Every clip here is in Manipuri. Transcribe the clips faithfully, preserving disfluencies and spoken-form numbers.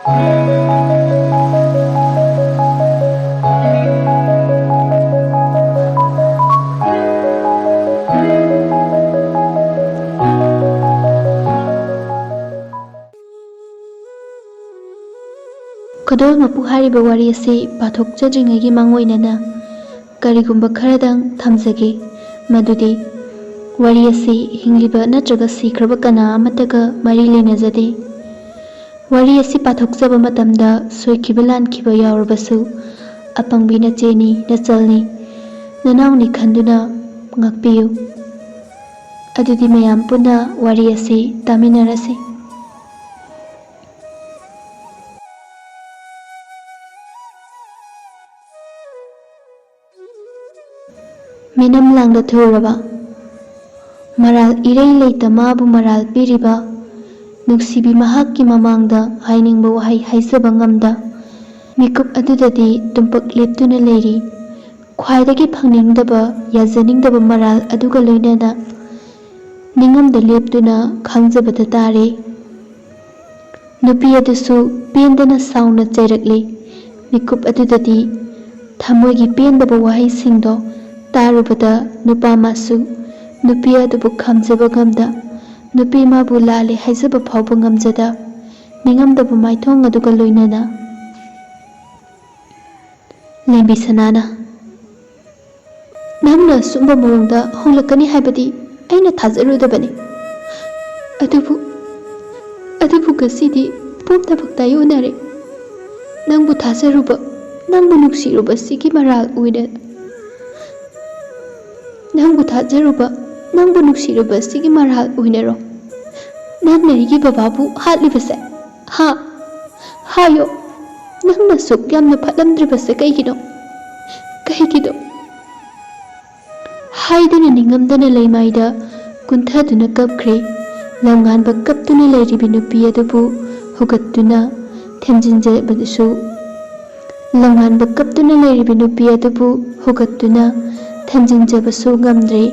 ꯈꯨꯗꯣꯜ ꯃꯄꯨ ꯍꯥꯏꯔꯤꯕ ꯋꯥꯔꯤ ꯑꯁꯤ ꯄꯥꯊꯣꯛꯆꯗ꯭ꯔꯤꯉꯩꯒꯤ ꯃꯥꯡꯑꯣꯏꯅꯅ ꯀꯔꯤꯒꯨꯝꯕ ꯈꯔꯗꯪ ꯊꯝꯖꯒꯦ, ꯃꯗꯨꯗꯤ ꯋꯥꯔꯤ ꯑꯁꯤ ꯍꯤꯡꯂꯤꯕ ꯅꯠꯇ꯭ꯔꯒ ꯁꯤꯈ꯭ꯔꯕ ꯀꯅꯥ ꯑꯃꯠꯇꯒ ꯃꯔꯤ ꯂꯩꯅꯖꯗꯦ꯫ ꯋꯥꯔꯤ ꯑꯁꯤ ꯄꯥꯊꯣꯛꯆꯕ ꯃꯇꯝꯗ ꯁꯣꯏꯈꯤꯕ ꯂꯥꯟꯈꯤꯕ ꯌꯥꯎꯔꯕꯁꯨ, ꯑꯄꯪꯕꯤ ꯅꯆꯦꯅꯤ, ꯅꯆꯜꯅꯤ, ꯅꯅꯥꯎꯅꯤ ꯈꯟꯗꯨꯅ ꯉꯥꯛꯄꯤꯌꯨ꯫ ꯑꯗꯨꯗꯤ ꯃꯌꯥꯝ ꯄꯨꯟꯅ ꯋꯥꯔꯤ ꯑꯁꯤ ꯇꯥꯃꯤꯟꯅꯔꯁꯤ꯫ ꯃꯤꯅꯝ ꯂꯥꯡꯗ ꯊꯨꯔꯕ, ꯃꯔꯥꯜ ꯏꯔꯩ ꯂꯩꯇ ꯃꯥꯕꯨ ꯃꯔꯥꯜ ꯄꯤꯔꯤꯕ ꯅꯨꯡꯁꯤꯕꯤ ꯃꯍꯥꯛꯀꯤ ꯃꯃꯥꯡꯗ ꯍꯥꯏꯅꯤꯡꯕ ꯋꯥꯍꯩ ꯍꯥꯏꯖꯕ ꯉꯝꯗ, ꯃꯤꯀꯨꯞ ꯑꯗꯨꯗꯗꯤ ꯇꯨꯝꯄꯛ ꯂꯦꯞꯇꯨꯅ ꯂꯩꯔꯤ꯫ ꯈ꯭ꯋꯥꯏꯗꯒꯤ ꯐꯪꯅꯤꯡꯗꯕ, ꯌꯥꯖꯅꯤꯡꯗꯕ ꯃꯔꯥꯜ ꯑꯗꯨꯒ ꯂꯣꯏꯅꯅ ꯅꯤꯡꯉꯝꯗ ꯂꯦꯞꯇꯨꯅ ꯈꯥꯡꯖꯕꯗ ꯇꯥꯔꯦ꯫ ꯅꯨꯄꯤ ꯑꯗꯨꯁꯨ ꯄꯦꯟꯗꯅ ꯁꯥꯎꯅ ꯆꯩꯔꯛꯂꯤ꯫ ꯃꯤꯀꯨꯞ ꯑꯗꯨꯗꯗꯤ ꯊꯃꯣꯏꯒꯤ ꯄꯦꯟꯗꯕ ꯋꯥꯍꯩꯁꯤꯡꯗꯣ ꯇꯥꯔꯨꯕꯗ ꯅꯨꯄꯥ ꯃꯥꯁꯨ ꯅꯨꯄꯤ ꯑꯗꯨꯕꯨ ꯈꯥꯝꯖꯕ ꯉꯝꯗ, ꯅꯨꯄꯤ ꯃꯥꯕꯨ ꯂꯥꯜꯂꯦ ꯍꯥꯏꯖꯕ ꯐꯥꯎꯕ ꯉꯝꯖꯗ, ꯅꯤꯡꯉꯝꯗꯕ ꯃꯥꯏꯊꯣꯡ ꯑꯗꯨꯒ ꯂꯣꯏꯅꯅ꯫ ꯂꯦꯝꯕꯤ ꯁꯅꯥꯅ, "ꯅꯪꯅ ꯑꯁꯨꯝꯕ ꯃꯑꯣꯡꯗ ꯍꯣꯡꯂꯛꯀꯅꯤ ꯍꯥꯏꯕꯗꯤ ꯑꯩꯅ ꯊꯥꯖꯔꯨꯗꯕꯅꯤ꯫ ꯑꯗꯨꯕꯨ, ꯑꯗꯨꯕꯨ ꯉꯁꯤꯗꯤ ꯄꯨꯝꯅꯃꯛ ꯇꯥꯏꯑꯣꯟꯅꯔꯦ꯫ ꯅꯪꯕꯨ ꯊꯥꯖꯔꯨꯕ, ꯅꯪꯕꯨ ꯅꯨꯡꯁꯤꯔꯨꯕ ꯁꯤꯒꯤ ꯃꯔꯥꯜ ꯑꯣꯏꯅ, ꯅꯪꯕꯨ ꯊꯥꯖꯔꯨꯕ, ꯅꯪꯕꯨ ꯅꯨꯡꯁꯤꯔꯨꯕ ꯁꯤꯒꯤ ꯃꯔꯥꯜ ꯑꯣꯏꯅꯔꯣ ꯅꯪꯅ ꯑꯩꯒꯤ ꯕꯕꯥꯕꯨ ꯍꯥꯠꯂꯤꯕꯁꯦ? ꯍꯥ? ꯍꯥꯏꯌꯣ, ꯅꯪꯅ ꯑꯁꯨꯛ ꯌꯥꯝꯅ ꯐꯠꯂꯝꯗ꯭ꯔꯤꯕꯁꯦ ꯀꯩꯒꯤꯅꯣ? ꯀꯩꯒꯤꯅꯣ?" ꯍꯥꯏꯗꯨꯅ ꯅꯤꯡꯉꯝꯗꯅ ꯂꯩꯃꯥꯏꯗ ꯀꯨꯟꯊꯗꯨꯅ ꯀꯞꯈ꯭ꯔꯦ꯫ ꯂꯝꯉꯥꯟꯕ ꯀꯞꯇꯨꯅ ꯂꯩꯔꯤꯕꯤ ꯅꯨꯄꯤ ꯑꯗꯨꯕꯨ ꯍꯧꯒꯠꯇꯨꯅ ꯊꯦꯝꯖꯤꯟꯖꯕꯗꯨꯁꯨ, ꯂꯝꯉꯥꯟꯕ ꯀꯞꯇꯨꯅ ꯂꯩꯔꯤꯕꯤ ꯅꯨꯄꯤ ꯑꯗꯨꯕꯨ ꯍꯧꯒꯠꯇꯨꯅ ꯊꯦꯝꯖꯤꯟꯖꯕꯁꯨ ꯉꯝꯗ꯭ꯔꯦ꯫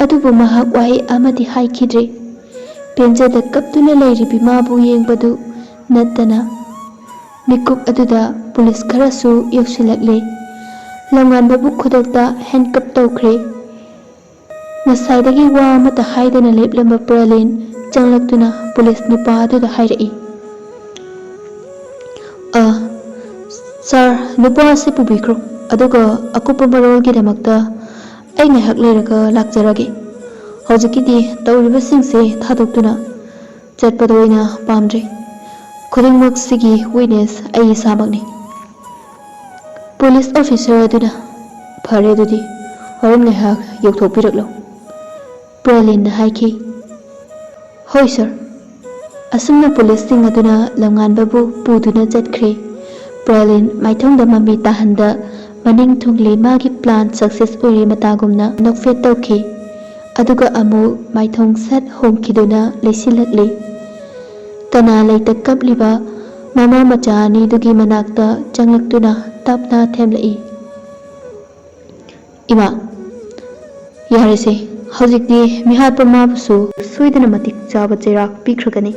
ꯑꯗꯨꯕꯨ ꯃꯍꯥꯛ ꯋꯥꯍꯩ ꯑꯃꯗꯤ ꯍꯥꯏꯈꯤꯗ꯭ꯔꯦ꯫ ꯄꯦꯟꯖꯗ ꯀꯞꯇꯨꯅ ꯂꯩꯔꯤꯕꯤ ꯃꯥꯕꯨ ꯌꯦꯡꯕꯗꯨ ꯅꯠꯇꯅ ꯃꯤꯀꯨꯞ ꯑꯗꯨꯗ ꯄꯨꯂꯤꯁ ꯈꯔꯁꯨ ꯌꯧꯁꯤꯜꯂꯛꯂꯦ꯫ ꯂꯝꯉꯥꯟꯕꯕꯨ ꯈꯨꯗꯛꯇ ꯍꯦꯟꯀꯞ ꯇꯧꯈ꯭ꯔꯦ꯫ ꯉꯁꯥꯏꯗꯒꯤ ꯋꯥ ꯑꯃꯠꯇ ꯍꯥꯏꯗꯅ ꯂꯦꯞꯂꯝꯕ ꯄ꯭ꯔꯂꯤꯟ ꯆꯪꯂꯛꯇꯨꯅ ꯄꯨꯂꯤꯁ ꯅꯨꯄꯥ ꯑꯗꯨꯗ ꯍꯥꯏꯔꯛꯏ, "ꯑ, ꯁꯥꯔ, ꯅꯨꯄꯥ ꯑꯁꯤ ꯄꯨꯕꯤꯈ꯭ꯔꯣ, ꯑꯗꯨꯒ ꯑꯀꯨꯞꯄ ꯃꯔꯣꯜꯒꯤꯗꯃꯛꯇ ꯑꯩ ꯉꯥꯏꯍꯥꯛ ꯂꯩꯔꯒ ꯂꯥꯛꯆꯔꯒꯦ꯫ ꯍꯧꯖꯤꯛꯀꯤꯗꯤ ꯇꯧꯔꯤꯕꯁꯤꯡꯁꯦ ꯊꯥꯗꯣꯛꯇꯨꯅ ꯆꯠꯄꯗ ꯑꯣꯏꯅ ꯄꯥꯝꯗ꯭ꯔꯦ꯫ ꯈꯨꯗꯤꯡꯃꯛꯁꯤꯒꯤ ꯋꯤꯠꯅꯦꯁ ꯑꯩ ꯏꯁꯥꯃꯛꯅꯤ꯫" ꯄꯨꯂꯤꯁ ꯑꯣꯐꯤꯁꯔ ꯑꯗꯨꯅ, "ꯐꯔꯦ ꯑꯗꯨꯗꯤ, ꯍꯣꯔꯦꯟ ꯉꯥꯏꯍꯥꯛ ꯌꯧꯊꯣꯛꯄꯤꯔꯛꯂꯣ꯫" ꯄ꯭ꯔꯂꯤꯟꯅ ꯍꯥꯏꯈꯤ꯫ "ꯍꯣꯏ ꯁꯥꯔ꯫" ꯑꯁꯨꯝꯅ ꯄꯨꯂꯤꯁꯁꯤꯡ ꯑꯗꯨꯅ ꯂꯝꯉꯥꯟꯕꯕꯨ ꯄꯨꯗꯨꯅ ꯆꯠꯈ꯭ꯔꯦ꯫ ꯄ꯭ꯔꯂꯤꯟ ꯃꯥꯏꯊꯣꯡꯗ ꯃꯃꯤ ꯇꯥꯍꯟꯗ ꯃꯅꯤꯡ ꯊꯨꯡꯂꯤ ꯃꯥꯒꯤ ꯄ꯭ꯂꯥꯟ ꯁꯛꯁꯦꯁ ꯑꯣꯏꯔꯦ ꯃꯇꯥꯒꯨꯝꯅ ꯅꯣꯛꯐꯦꯠ ꯇꯧꯈꯤ꯫ ꯑꯗꯨꯒ ꯑꯃꯨꯛ ꯃꯥꯏꯊꯣꯡ ꯁꯠ ꯍꯣꯡꯈꯤꯗꯨꯅ ꯂꯩꯁꯤꯜꯂꯛꯂꯤ꯫ ꯀꯅꯥ ꯂꯩꯇ ꯀꯞꯂꯤꯕ ꯃꯃꯥ ꯃꯆꯥ ꯑꯅꯤꯗꯨꯒꯤ ꯃꯅꯥꯛꯇ ꯆꯪꯂꯛꯇꯨꯅ ꯇꯞꯅ ꯊꯦꯝꯂꯛꯏ꯫ "ꯏꯃꯥ, ꯌꯥꯔꯦꯁꯦ, ꯍꯧꯖꯤꯛꯇꯤ ꯃꯤꯍꯥꯠꯄ ꯃꯥꯕꯨꯁꯨ ꯁꯣꯏꯗꯅ ꯃꯇꯤꯛ ꯆꯥꯕ ꯆꯩꯔꯥꯛ ꯄꯤꯈ꯭ꯔꯒꯅꯤ꯫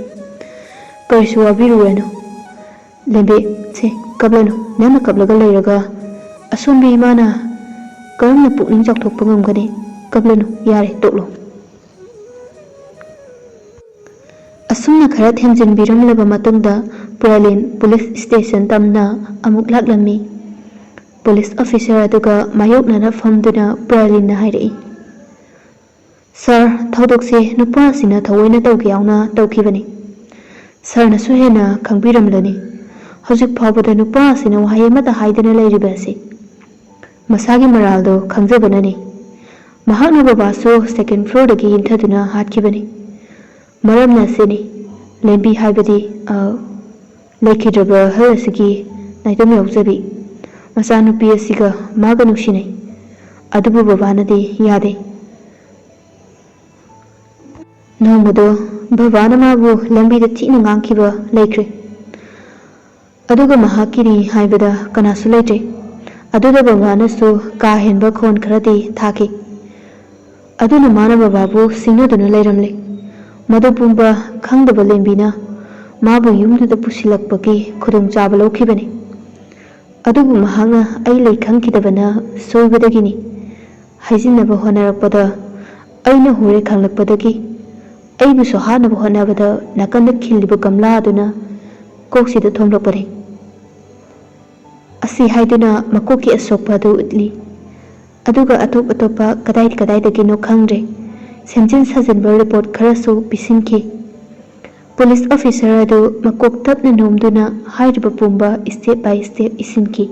ꯀꯔꯤꯁꯨ ꯋꯥꯕꯤꯔꯨꯔꯅꯨ꯫ ꯂꯦꯝꯕꯤ, ꯁꯦ, ꯀꯞꯂꯅꯨ꯫ ꯅꯪꯅ ꯀꯞꯂꯒ ꯂꯩꯔꯒ ꯑꯁꯣꯝꯕꯤ ꯏꯃꯥꯅ ꯀꯔꯝꯅ ꯄꯨꯛꯅꯤꯡ ꯆꯥꯎꯊꯣꯛꯄ ꯉꯝꯒꯅꯤ? ꯀꯞꯂꯅꯨ, ꯌꯥꯔꯦ, ꯇꯣꯛꯂꯣ꯫" ꯑꯁꯨꯝꯅ ꯈꯔ ꯊꯦꯝꯖꯤꯟꯕꯤꯔꯝꯂꯕ ꯃꯇꯨꯡꯗ ꯄ꯭ꯔꯂꯤꯟ ꯄꯨꯂꯤꯁ ꯁ꯭ꯇꯦꯁꯟ ꯇꯝꯅ ꯑꯃꯨꯛ ꯂꯥꯛꯂꯝꯃꯤ꯫ ꯄꯨꯂꯤꯁ ꯑꯣꯐꯤꯁꯔ ꯑꯗꯨꯒ ꯃꯥꯌꯣꯛꯅꯅ ꯐꯝꯗꯨꯅ ꯄ꯭ꯔꯂꯤꯟꯅ ꯍꯥꯏꯔꯛꯏ, "ꯁꯥꯔ, ꯊꯧꯗꯣꯛꯁꯦ ꯅꯨꯄꯥ ꯑꯁꯤꯅ ꯊꯑꯣꯏꯅ ꯇꯧꯒꯦ ꯌꯥꯎꯅ ꯇꯧꯈꯤꯕꯅꯤ꯫ ꯁꯥꯔꯅꯁꯨ ꯍꯦꯟꯅ ꯈꯪꯕꯤꯔꯝꯂꯅꯤ꯫ ꯍꯧꯖꯤꯛ ꯐꯥꯎꯕꯗ ꯅꯨꯄꯥ ꯑꯁꯤꯅ ꯋꯥꯍꯩ ꯑꯃꯠꯇ ꯍꯥꯏꯗꯅ ꯂꯩꯔꯤꯕ ꯑꯁꯤ ꯃꯁꯥꯒꯤ ꯃꯔꯥꯜꯗꯣ ꯈꯪꯖꯕꯅꯅꯤ꯫ ꯃꯍꯥꯛꯅ ꯕꯕꯥꯁꯨ ꯁꯦꯀꯦꯟ ꯐ꯭ꯂꯣꯔꯗꯒꯤ ꯏꯟꯊꯗꯨꯅ ꯍꯥꯠꯈꯤꯕꯅꯤ꯫ ꯃꯔꯝꯅ ꯑꯁꯤꯅꯤ, ꯂꯦꯝꯕꯤ ꯍꯥꯏꯕꯗꯤ, ꯑ, ꯂꯩꯈꯤꯗ꯭ꯔꯕ ꯑꯍꯜ ꯑꯁꯤꯒꯤ ꯅꯥꯏꯇꯣꯝ ꯌꯥꯎꯖꯕꯤ ꯃꯆꯥꯅꯨꯄꯤ ꯑꯁꯤꯒ ꯃꯥꯒ ꯅꯨꯡꯁꯤꯅꯩ꯫ ꯑꯗꯨꯕꯨ ꯕꯕꯥꯅꯗꯤ ꯌꯥꯗꯦ꯫ ꯅꯣꯡꯃꯗꯣ ꯕꯕꯥꯅ ꯃꯥꯕꯨ ꯂꯝꯕꯤꯗ ꯊꯤꯅ ꯉꯥꯡꯈꯤꯕ ꯂꯩꯈ꯭ꯔꯦ꯫ ꯑꯗꯨꯒ ꯃꯍꯥꯛꯀꯤꯅꯤ ꯍꯥꯏꯕꯗ ꯀꯅꯥꯁꯨ ꯂꯩꯇ꯭ꯔꯦ꯫ ꯑꯗꯨꯗ ꯕꯕꯥꯅꯁꯨ ꯀꯥ ꯍꯦꯟꯕ ꯈꯣꯟ ꯈꯔꯗꯤ ꯊꯥꯈꯤ꯫ ꯑꯗꯨꯅ ꯃꯥꯅ ꯕꯕꯥꯕꯨ ꯁꯤꯡꯅꯗꯨꯅ ꯂꯩꯔꯝꯂꯦ꯫ ꯃꯗꯨ ꯄꯨꯝꯕ ꯈꯪꯗꯕ ꯂꯦꯝꯕꯤꯅ ꯃꯥꯕꯨ ꯌꯨꯝꯗꯨꯗ ꯄꯨꯁꯤꯜꯂꯛꯄꯒꯤ ꯈꯨꯗꯣꯡꯆꯥꯕ ꯂꯧꯈꯤꯕꯅꯤ꯫ ꯑꯗꯨꯕꯨ ꯃꯍꯥꯛꯅ ꯑꯩ ꯂꯩ ꯈꯪꯈꯤꯗꯕꯅ ꯁꯣꯏꯕꯗꯒꯤꯅꯤ꯫ ꯍꯥꯏꯖꯤꯟꯅꯕ ꯍꯣꯠꯅꯔꯛꯄꯗ ꯑꯩꯅ ꯍꯣꯔꯦ ꯈꯪꯂꯛꯄꯗꯒꯤ ꯑꯩꯕꯨꯁꯨ ꯍꯥꯠꯅꯕ ꯍꯣꯠꯅꯕꯗ ꯅꯥꯀꯟꯗ ꯈꯤꯜꯂꯤꯕ ꯒꯝꯂꯥ ꯑꯗꯨꯅ ꯀꯣꯛꯁꯤꯗ ꯊꯣꯝꯂꯛꯄꯅꯤ꯫ ꯑꯁꯤ ꯍꯥꯏꯗꯨꯅ ꯃꯀꯣꯛꯀꯤ ꯑꯁꯣꯛꯄ ꯑꯗꯨ ꯎꯠꯂꯤ꯫ ꯑꯗꯨꯒ ꯑꯇꯣꯞ ꯑꯇꯣꯞꯄ ꯀꯗꯥꯏ ꯀꯗꯥꯏꯗꯒꯤꯅꯣ ꯈꯪꯗ꯭ꯔꯦ, ꯁꯦꯝꯖꯤꯟ ꯁꯥꯖꯤꯟꯕ ꯔꯤꯄꯣꯔꯠ ꯈꯔꯁꯨ ꯄꯤꯁꯤꯟꯈꯤ꯫ ꯄꯨꯂꯤꯁ ꯑꯣꯐꯤꯁꯔ ꯑꯗꯨ ꯃꯀꯣꯛ ꯇꯞꯅ ꯅꯣꯝꯗꯨꯅ ꯍꯥꯏꯔꯤꯕ ꯄꯨꯝꯕ step by step ꯏꯁꯤꯟꯈꯤ꯫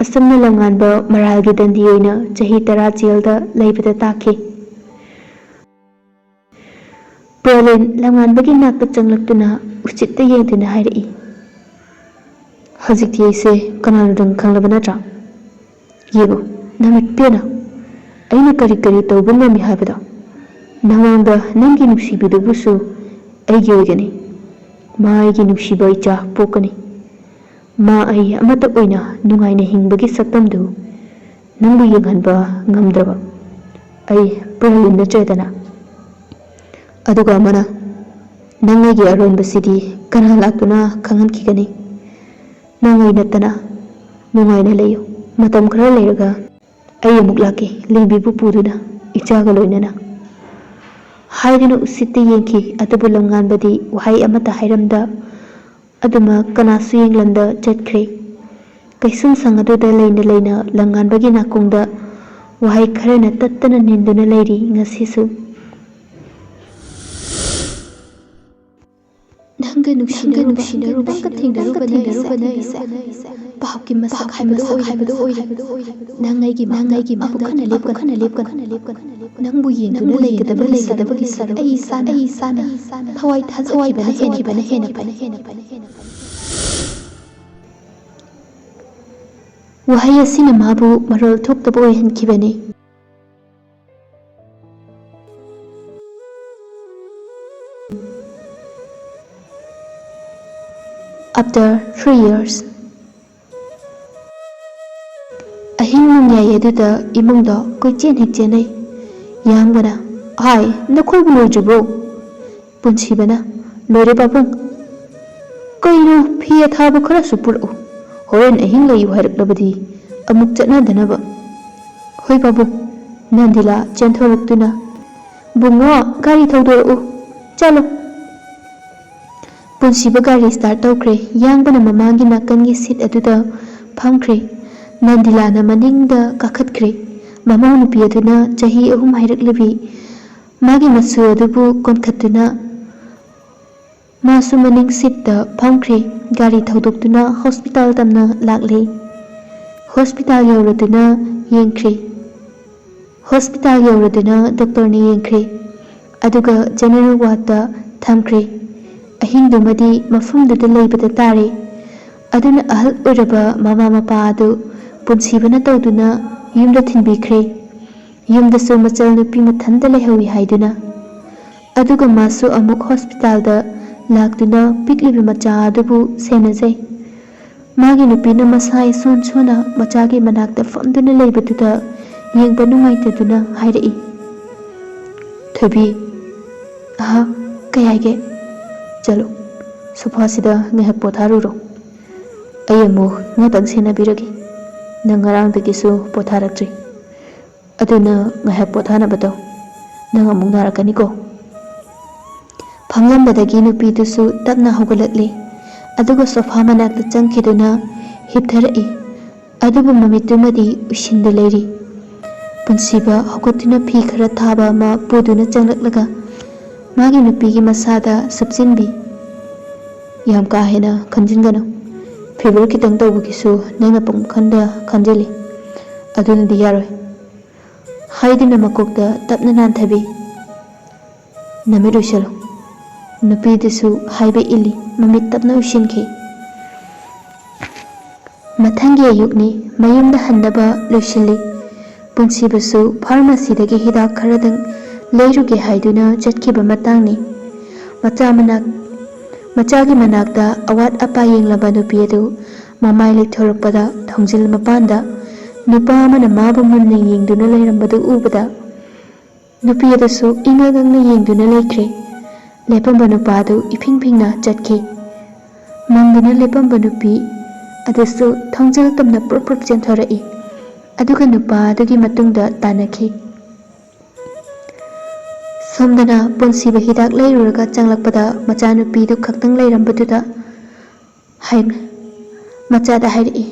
ꯑꯁꯨꯝꯅ ꯂꯝꯉꯥꯟꯕ ꯃꯔꯥꯜꯒꯤ ꯗꯟꯗꯤ ꯑꯣꯏꯅ ꯆꯍꯤ ꯇꯔꯥ ꯖꯦꯜꯗ ꯂꯩꯕꯗ ꯇꯥꯈꯤ꯫ ꯄ꯭ꯔꯣꯂꯤꯟ ꯂꯝꯉꯥꯟꯕꯒꯤ ꯅꯥꯛꯇ ꯆꯪꯂꯛꯇꯨꯅ ꯎꯆꯤꯠꯇ ꯌꯦꯡꯗꯨꯅ ꯍꯥꯏꯔꯛꯏ, "ꯍꯧꯖꯤꯛꯇꯤ ꯑꯩꯁꯦ ꯀꯅꯥꯅꯣ ꯅꯪ ꯈꯪꯂꯕ ꯅꯠꯇ꯭ꯔꯥ? ꯌꯦꯡꯉꯨ, ꯅꯃꯤꯠ ꯄꯦꯟꯅ ꯑꯩꯅ ꯀꯔꯤ ꯀꯔꯤ ꯇꯧꯕ ꯉꯝꯃꯤ ꯍꯥꯏꯕꯗꯣ꯫ ꯅꯃꯥꯡꯗ ꯅꯪꯒꯤ ꯅꯨꯡꯁꯤꯕꯤꯗꯨꯕꯨꯁꯨ ꯑꯩꯒꯤ ꯑꯣꯏꯒꯅꯤ꯫ ꯃꯥ ꯑꯩꯒꯤ ꯅꯨꯡꯁꯤꯕ ꯏꯆꯥ ꯄꯣꯛꯀꯅꯤ꯫ ꯃꯥ ꯑꯩ ꯑꯃꯠꯇ ꯑꯣꯏꯅ ꯅꯨꯡꯉꯥꯏꯅ ꯍꯤꯡꯕꯒꯤ ꯁꯛꯇꯝꯗꯨ ꯅꯪꯕꯨ ꯌꯦꯡꯍꯟꯕ ꯉꯝꯗ꯭ꯔꯕ ꯑꯩ ꯄ꯭ꯔꯣꯂꯤꯟ ꯅꯠꯇ꯭ꯔꯦꯗꯅ꯫ ꯑꯗꯨꯒ ꯑꯃꯅ, ꯅꯪ ꯑꯩꯒꯤ ꯑꯔꯣꯟꯕꯁꯤꯗꯤ ꯀꯅꯥ ꯂꯥꯛꯇꯨꯅ ꯈꯪꯍꯟꯈꯤꯒꯅꯤ? ꯅꯪ ꯑꯩ ꯅꯠꯇꯅ꯫ ꯅꯨꯡꯉꯥꯏꯅ ꯂꯩꯌꯨ꯫ ꯃꯇꯝ ꯈꯔ ꯂꯩꯔꯒ ꯑꯩ ꯑꯃꯨꯛ ꯂꯥꯛꯀꯦ, ꯂꯦꯝꯕꯤꯕꯨ ꯄꯨꯗꯨꯅ, ꯏꯆꯥꯒ ꯂꯣꯏꯅꯅ"꯫ ꯍꯥꯏꯗꯨꯅ ꯎꯁꯤꯠꯇ ꯌꯦꯡꯈꯤ꯫ ꯑꯗꯨꯕꯨ ꯂꯝꯉꯥꯟꯕꯗꯤ ꯋꯥꯍꯩ ꯑꯃꯠꯇ ꯍꯥꯏꯔꯝꯗ ꯑꯗꯨꯃꯛ ꯀꯅꯥꯁꯨ ꯌꯦꯡꯂꯝꯗ ꯆꯠꯈ꯭ꯔꯦ꯫ ꯀꯩꯁꯨꯝꯁꯪ ꯑꯗꯨꯗ ꯂꯩꯅ ꯂꯩꯅ ꯂꯝꯉꯥꯟꯕꯒꯤ ꯅꯥꯀꯣꯡꯗ ꯋꯥꯍꯩ ꯈꯔꯅ ꯇꯠꯇꯅ ꯅꯤꯟꯗꯨꯅ ꯂꯩꯔꯤ ꯉꯁꯤꯁꯨ꯫ ꯅꯪꯒ ꯅꯨꯡꯁꯤꯅꯔꯨꯕ ꯅꯨꯡꯁꯤꯅꯔꯨꯕ ꯅꯪꯒ ꯊꯦꯡꯅꯔꯨꯕꯅ ꯑꯩꯁꯦ ꯄꯥꯞꯀꯤ ꯃꯁꯛ ꯍꯥꯏꯕꯗꯨ ꯑꯣꯏꯔꯦ꯫ ꯅꯪ ꯑꯩꯒꯤ ꯅꯪ ꯑꯩꯒꯤ ꯃꯥꯡꯗ ꯑꯃꯨꯛ ꯍꯟꯅ ꯂꯦꯞꯀꯅꯨ꯫ ꯅꯪꯕꯨ ꯌꯦꯡꯗꯨꯅ ꯂꯩꯒꯗꯕꯒꯤ ꯁꯛ ꯑꯩ ꯏꯁꯥꯅ ꯊꯋꯥꯏ ꯊꯥꯖꯈꯤꯕꯅ ꯍꯦꯟꯅ ꯐꯩ꯫ ꯋꯥꯍꯩ ꯑꯁꯤꯅ ꯃꯥꯕꯨ ꯃꯔꯣꯜ ꯊꯣꯛꯇꯕ ꯑꯣꯏꯍꯟꯈꯤꯕꯅꯤ꯫ After three years, ꯑꯍꯤꯡ ꯅꯣꯡꯌꯥꯏ ꯑꯗꯨꯗ ꯏꯃꯨꯡꯗꯣ ꯀꯣꯏꯆꯦꯟ ꯍꯦꯛ ꯆꯦꯟꯅꯩ꯫ ꯌꯥꯝꯕꯅ, "ꯍꯥꯏ, ꯅꯈꯣꯏꯕꯨ ꯂꯣꯏꯗ꯭ꯔꯤꯕ꯭ꯔꯣ?" ꯄꯨꯟꯁꯤꯕꯅ, "ꯂꯣꯏꯔꯦ ꯄꯥꯕꯨꯡ꯫ ꯀꯩꯅꯣ, ꯐꯤ ꯑꯊꯥꯕ ꯈꯔꯁꯨ ꯄꯨꯔꯛꯎ꯫ ꯍꯣꯔꯦꯟ ꯑꯍꯤꯡ ꯂꯩꯌꯨ ꯍꯥꯏꯔꯛꯂꯕꯗꯤ ꯑꯃꯨꯛ ꯆꯠꯅꯗꯅꯕ꯫" "ꯍꯣꯏ ꯄꯥꯕꯨꯡ꯫" ꯅꯟꯗꯤꯂꯥ ꯆꯦꯟꯊꯣꯔꯛꯇꯨꯅ, "ꯕꯨꯡꯉꯣ, ꯒꯥꯔꯤ ꯊꯧꯗꯣꯔꯛꯎ꯫ ꯆꯠꯂꯣ꯫" ꯄꯨꯟꯁꯤꯕ ꯒꯥꯔꯤ start ꯇꯧꯈ꯭ꯔꯦ꯫ ꯌꯥꯡꯕꯅ ꯃꯃꯥꯡꯒꯤ ꯅꯥꯀꯟꯒꯤ seat ꯑꯗꯨꯗ ꯐꯝꯈ꯭ꯔꯦ꯫ ꯅꯟꯗꯤꯂꯥꯅ ꯃꯅꯤꯡꯗ ꯀꯥꯈꯠꯈ꯭ꯔꯦ꯫ ꯃꯃꯧ ꯅꯨꯄꯤ ꯑꯗꯨꯅ ꯆꯍꯤ ꯑꯍꯨꯝ ꯍꯥꯏꯔꯛꯂꯤꯕꯤ ꯃꯥꯒꯤ ꯃꯆꯨ ꯑꯗꯨꯕꯨ ꯀꯣꯟꯈꯠꯇꯨꯅ ꯃꯥꯁꯨ ꯃꯅꯤꯡ seat ꯇ ꯐꯝꯈ꯭ꯔꯦ꯫ ꯒꯥꯔꯤ ꯊꯧꯗꯣꯛꯇꯨꯅ hospital ꯇꯝꯅ ꯂꯥꯛꯂꯦ꯫ Hospital ꯌꯧꯔꯗꯨꯅ ꯌꯦꯡꯈ꯭ꯔꯦ꯫ Hospital ꯌꯧꯔꯗꯨꯅ doctor ꯅ ꯌꯦꯡꯈ꯭ꯔꯦ꯫ ꯑꯗꯨꯒ general ward ꯇ ꯊꯝꯈ꯭ꯔꯦ꯫ ꯑꯍꯤꯡꯗꯨꯃꯗꯤ ꯃꯐꯝꯗꯨꯗ ꯂꯩꯕꯗ ꯇꯥꯔꯦ꯫ ꯑꯗꯨꯅ ꯑꯍꯜ ꯑꯣꯏꯔꯕ ꯃꯃꯥ ꯃꯄꯥ ꯑꯗꯨ ꯄꯨꯟꯁꯤꯕꯅ ꯇꯧꯗꯨꯅ ꯌꯨꯝꯗ ꯊꯤꯟꯕꯤꯈ꯭ꯔꯦ꯫ ꯌꯨꯝꯗꯁꯨ ꯃꯆꯜ ꯅꯨꯄꯤ ꯃꯊꯟꯇ ꯂꯩꯍꯧꯏ ꯍꯥꯏꯗꯨꯅ꯫ ꯑꯗꯨꯒ ꯃꯥꯁꯨ ꯑꯃꯨꯛ hospital ꯗ ꯂꯥꯛꯇꯨꯅ ꯄꯤꯛꯂꯤꯕ ꯃꯆꯥ ꯑꯗꯨꯕꯨ ꯁꯦꯟꯅꯖꯩ꯫ ꯃꯥꯒꯤ ꯅꯨꯄꯤꯅ ꯃꯁꯥ ꯏꯁꯣꯟ ꯁꯣꯟꯅ ꯃꯆꯥꯒꯤ ꯃꯅꯥꯛꯇ ꯐꯝꯗꯨꯅ ꯂꯩꯕꯗꯨꯗ ꯌꯦꯡꯕ ꯅꯨꯡꯉꯥꯏꯇꯗꯨꯅ ꯍꯥꯏꯔꯛꯏ, "ꯊꯣꯏꯕꯤ꯫" "ꯑꯍꯥ, ꯀꯩ ꯍꯥꯏꯒꯦ?" "ꯆꯠꯂꯣ, sofa ꯁꯤꯗ ꯉꯥꯏꯍꯥꯛ ꯄꯣꯊꯥꯔꯨꯔꯣ꯫ ꯑꯩ ꯑꯃꯨꯛ ꯉꯥꯛꯇꯪ ꯁꯦꯟꯅꯕꯤꯔꯒꯦ꯫ ꯅꯪ ꯉꯔꯥꯡꯗꯒꯤꯁꯨ ꯄꯣꯊꯥꯔꯛꯇ꯭ꯔꯤ꯫ ꯑꯗꯨꯅ ꯉꯥꯏꯍꯥꯛ ꯄꯣꯊꯥꯅꯕ ꯇꯧ꯫ ꯅꯪ ꯑꯃꯨꯛ ꯅꯥꯔꯛꯀꯅꯤꯀꯣ꯫" ꯐꯝꯂꯝꯕꯗꯒꯤ ꯅꯨꯄꯤꯗꯨꯁꯨ ꯇꯞꯅ ꯍꯧꯒꯠꯂꯛꯂꯦ꯫ ꯑꯗꯨꯒ sofa ꯃꯅꯥꯛꯇ ꯆꯪꯈꯤꯗꯨꯅ ꯍꯤꯞꯊꯔꯛꯏ꯫ ꯑꯗꯨꯕꯨ ꯃꯃꯤꯠꯇꯨꯃꯗꯤ ꯎꯏꯁꯤꯟꯗ ꯂꯩꯔꯤ꯫ ꯄꯨꯟꯁꯤꯕ ꯍꯧꯒꯠꯇꯨꯅ ꯐꯤ ꯈꯔ ꯊꯥꯕ ꯑꯃ ꯄꯨꯗꯨꯅ ꯆꯪꯂꯛꯂꯒ ꯃꯥꯒꯤ ꯅꯨꯄꯤꯒꯤ ꯃꯁꯥꯗ ꯁꯨꯞꯆꯤꯟꯕꯤ꯫ "ꯌꯥꯝ ꯀꯥ ꯍꯦꯟꯅ ꯈꯟꯖꯤꯟꯒꯅꯨ꯫ Fever ꯈꯤꯇꯪ ꯇꯧꯕꯒꯤꯁꯨ ꯅꯪꯅ ꯄꯨꯡꯈꯟꯗ ꯈꯟꯖꯤꯜꯂꯤ꯫ ꯑꯗꯨꯅꯗꯤ ꯌꯥꯔꯣꯏ꯫" ꯍꯥꯏꯗꯨꯅ ꯃꯀꯣꯛꯇ ꯇꯞꯅ ꯅꯥꯟꯊꯕꯤ꯫ "ꯅꯃꯤꯠ ꯎꯏꯁꯤꯜꯂꯨ꯫" ꯅꯨꯄꯤꯗꯨꯁꯨ ꯍꯥꯏꯕ ꯏꯜꯂꯤ, ꯃꯃꯤꯠ ꯇꯞꯅ ꯎꯏꯁꯤꯟꯈꯤ꯫ ꯃꯊꯪꯒꯤ ꯑꯌꯨꯛꯅꯤ, ꯃꯌꯨꯝꯗ ꯍꯟꯅꯕ ꯂꯣꯏꯁꯤꯜꯂꯤ꯫ ꯄꯨꯟꯁꯤꯕꯁꯨ pharmacy ꯗꯒꯤ ꯍꯤꯗꯥꯛ ꯈꯔꯗꯪ ꯂꯩꯔꯨꯒꯦ ꯍꯥꯏꯗꯨꯅ ꯆꯠꯈꯤꯕ ꯃꯇꯥꯡꯅꯤ꯫ ꯃꯆꯥ ꯃꯅꯥꯛ-, ꯃꯆꯥꯒꯤ ꯃꯅꯥꯛꯇ ꯑꯋꯥꯠ ꯑꯄꯥ ꯌꯦꯡꯂꯕ ꯅꯨꯄꯤ ꯑꯗꯨ ꯃꯃꯥꯏ ꯂꯩꯊꯣꯔꯛꯄꯗ ꯊꯣꯡꯖꯤꯜ ꯃꯄꯥꯟꯗ ꯅꯨꯄꯥ ꯑꯃꯅ ꯃꯥꯕꯨ ꯃꯨꯟꯅ ꯌꯦꯡꯗꯨꯅ ꯂꯩꯔꯝꯕꯗꯨ ꯎꯕꯗ ꯅꯨꯄꯤ ꯑꯗꯨꯁꯨ ꯏꯉꯛ ꯉꯛꯅ ꯌꯦꯡꯗꯨꯅ ꯂꯩꯈ꯭ꯔꯦ꯫ ꯂꯦꯞꯄꯝꯕ ꯅꯨꯄꯥꯗꯨ ꯏꯐꯤꯡ ꯐꯤꯡꯅ ꯆꯠꯈꯤ꯫ ꯃꯪꯗꯨꯅ ꯂꯦꯞꯄꯝꯕ ꯅꯨꯄꯤ ꯑꯗꯨꯁꯨ ꯊꯣꯡꯖꯤꯜ ꯇꯝꯅ ꯄ꯭ꯔꯨꯞ ꯄ꯭ꯔꯨꯞ ꯆꯦꯟꯊꯣꯔꯛꯏ꯫ ꯑꯗꯨꯒ ꯅꯨꯄꯥ ꯑꯗꯨꯒꯤ ꯃꯇꯨꯡꯗ ꯇꯥꯟꯅꯈꯤ꯫ ꯁꯣꯝꯗꯅ ꯄꯨꯟꯁꯤꯕ ꯍꯤꯗꯥꯛ ꯂꯩꯔꯨꯔꯒ ꯆꯪꯂꯛꯄꯗ ꯃꯆꯥꯅꯨꯄꯤꯗꯨ ꯈꯛꯇꯪ ꯂꯩꯔꯝꯕꯗꯨꯗ ꯍꯥꯏ-, ꯃꯆꯥꯗ ꯍꯥꯏꯔꯛꯏ,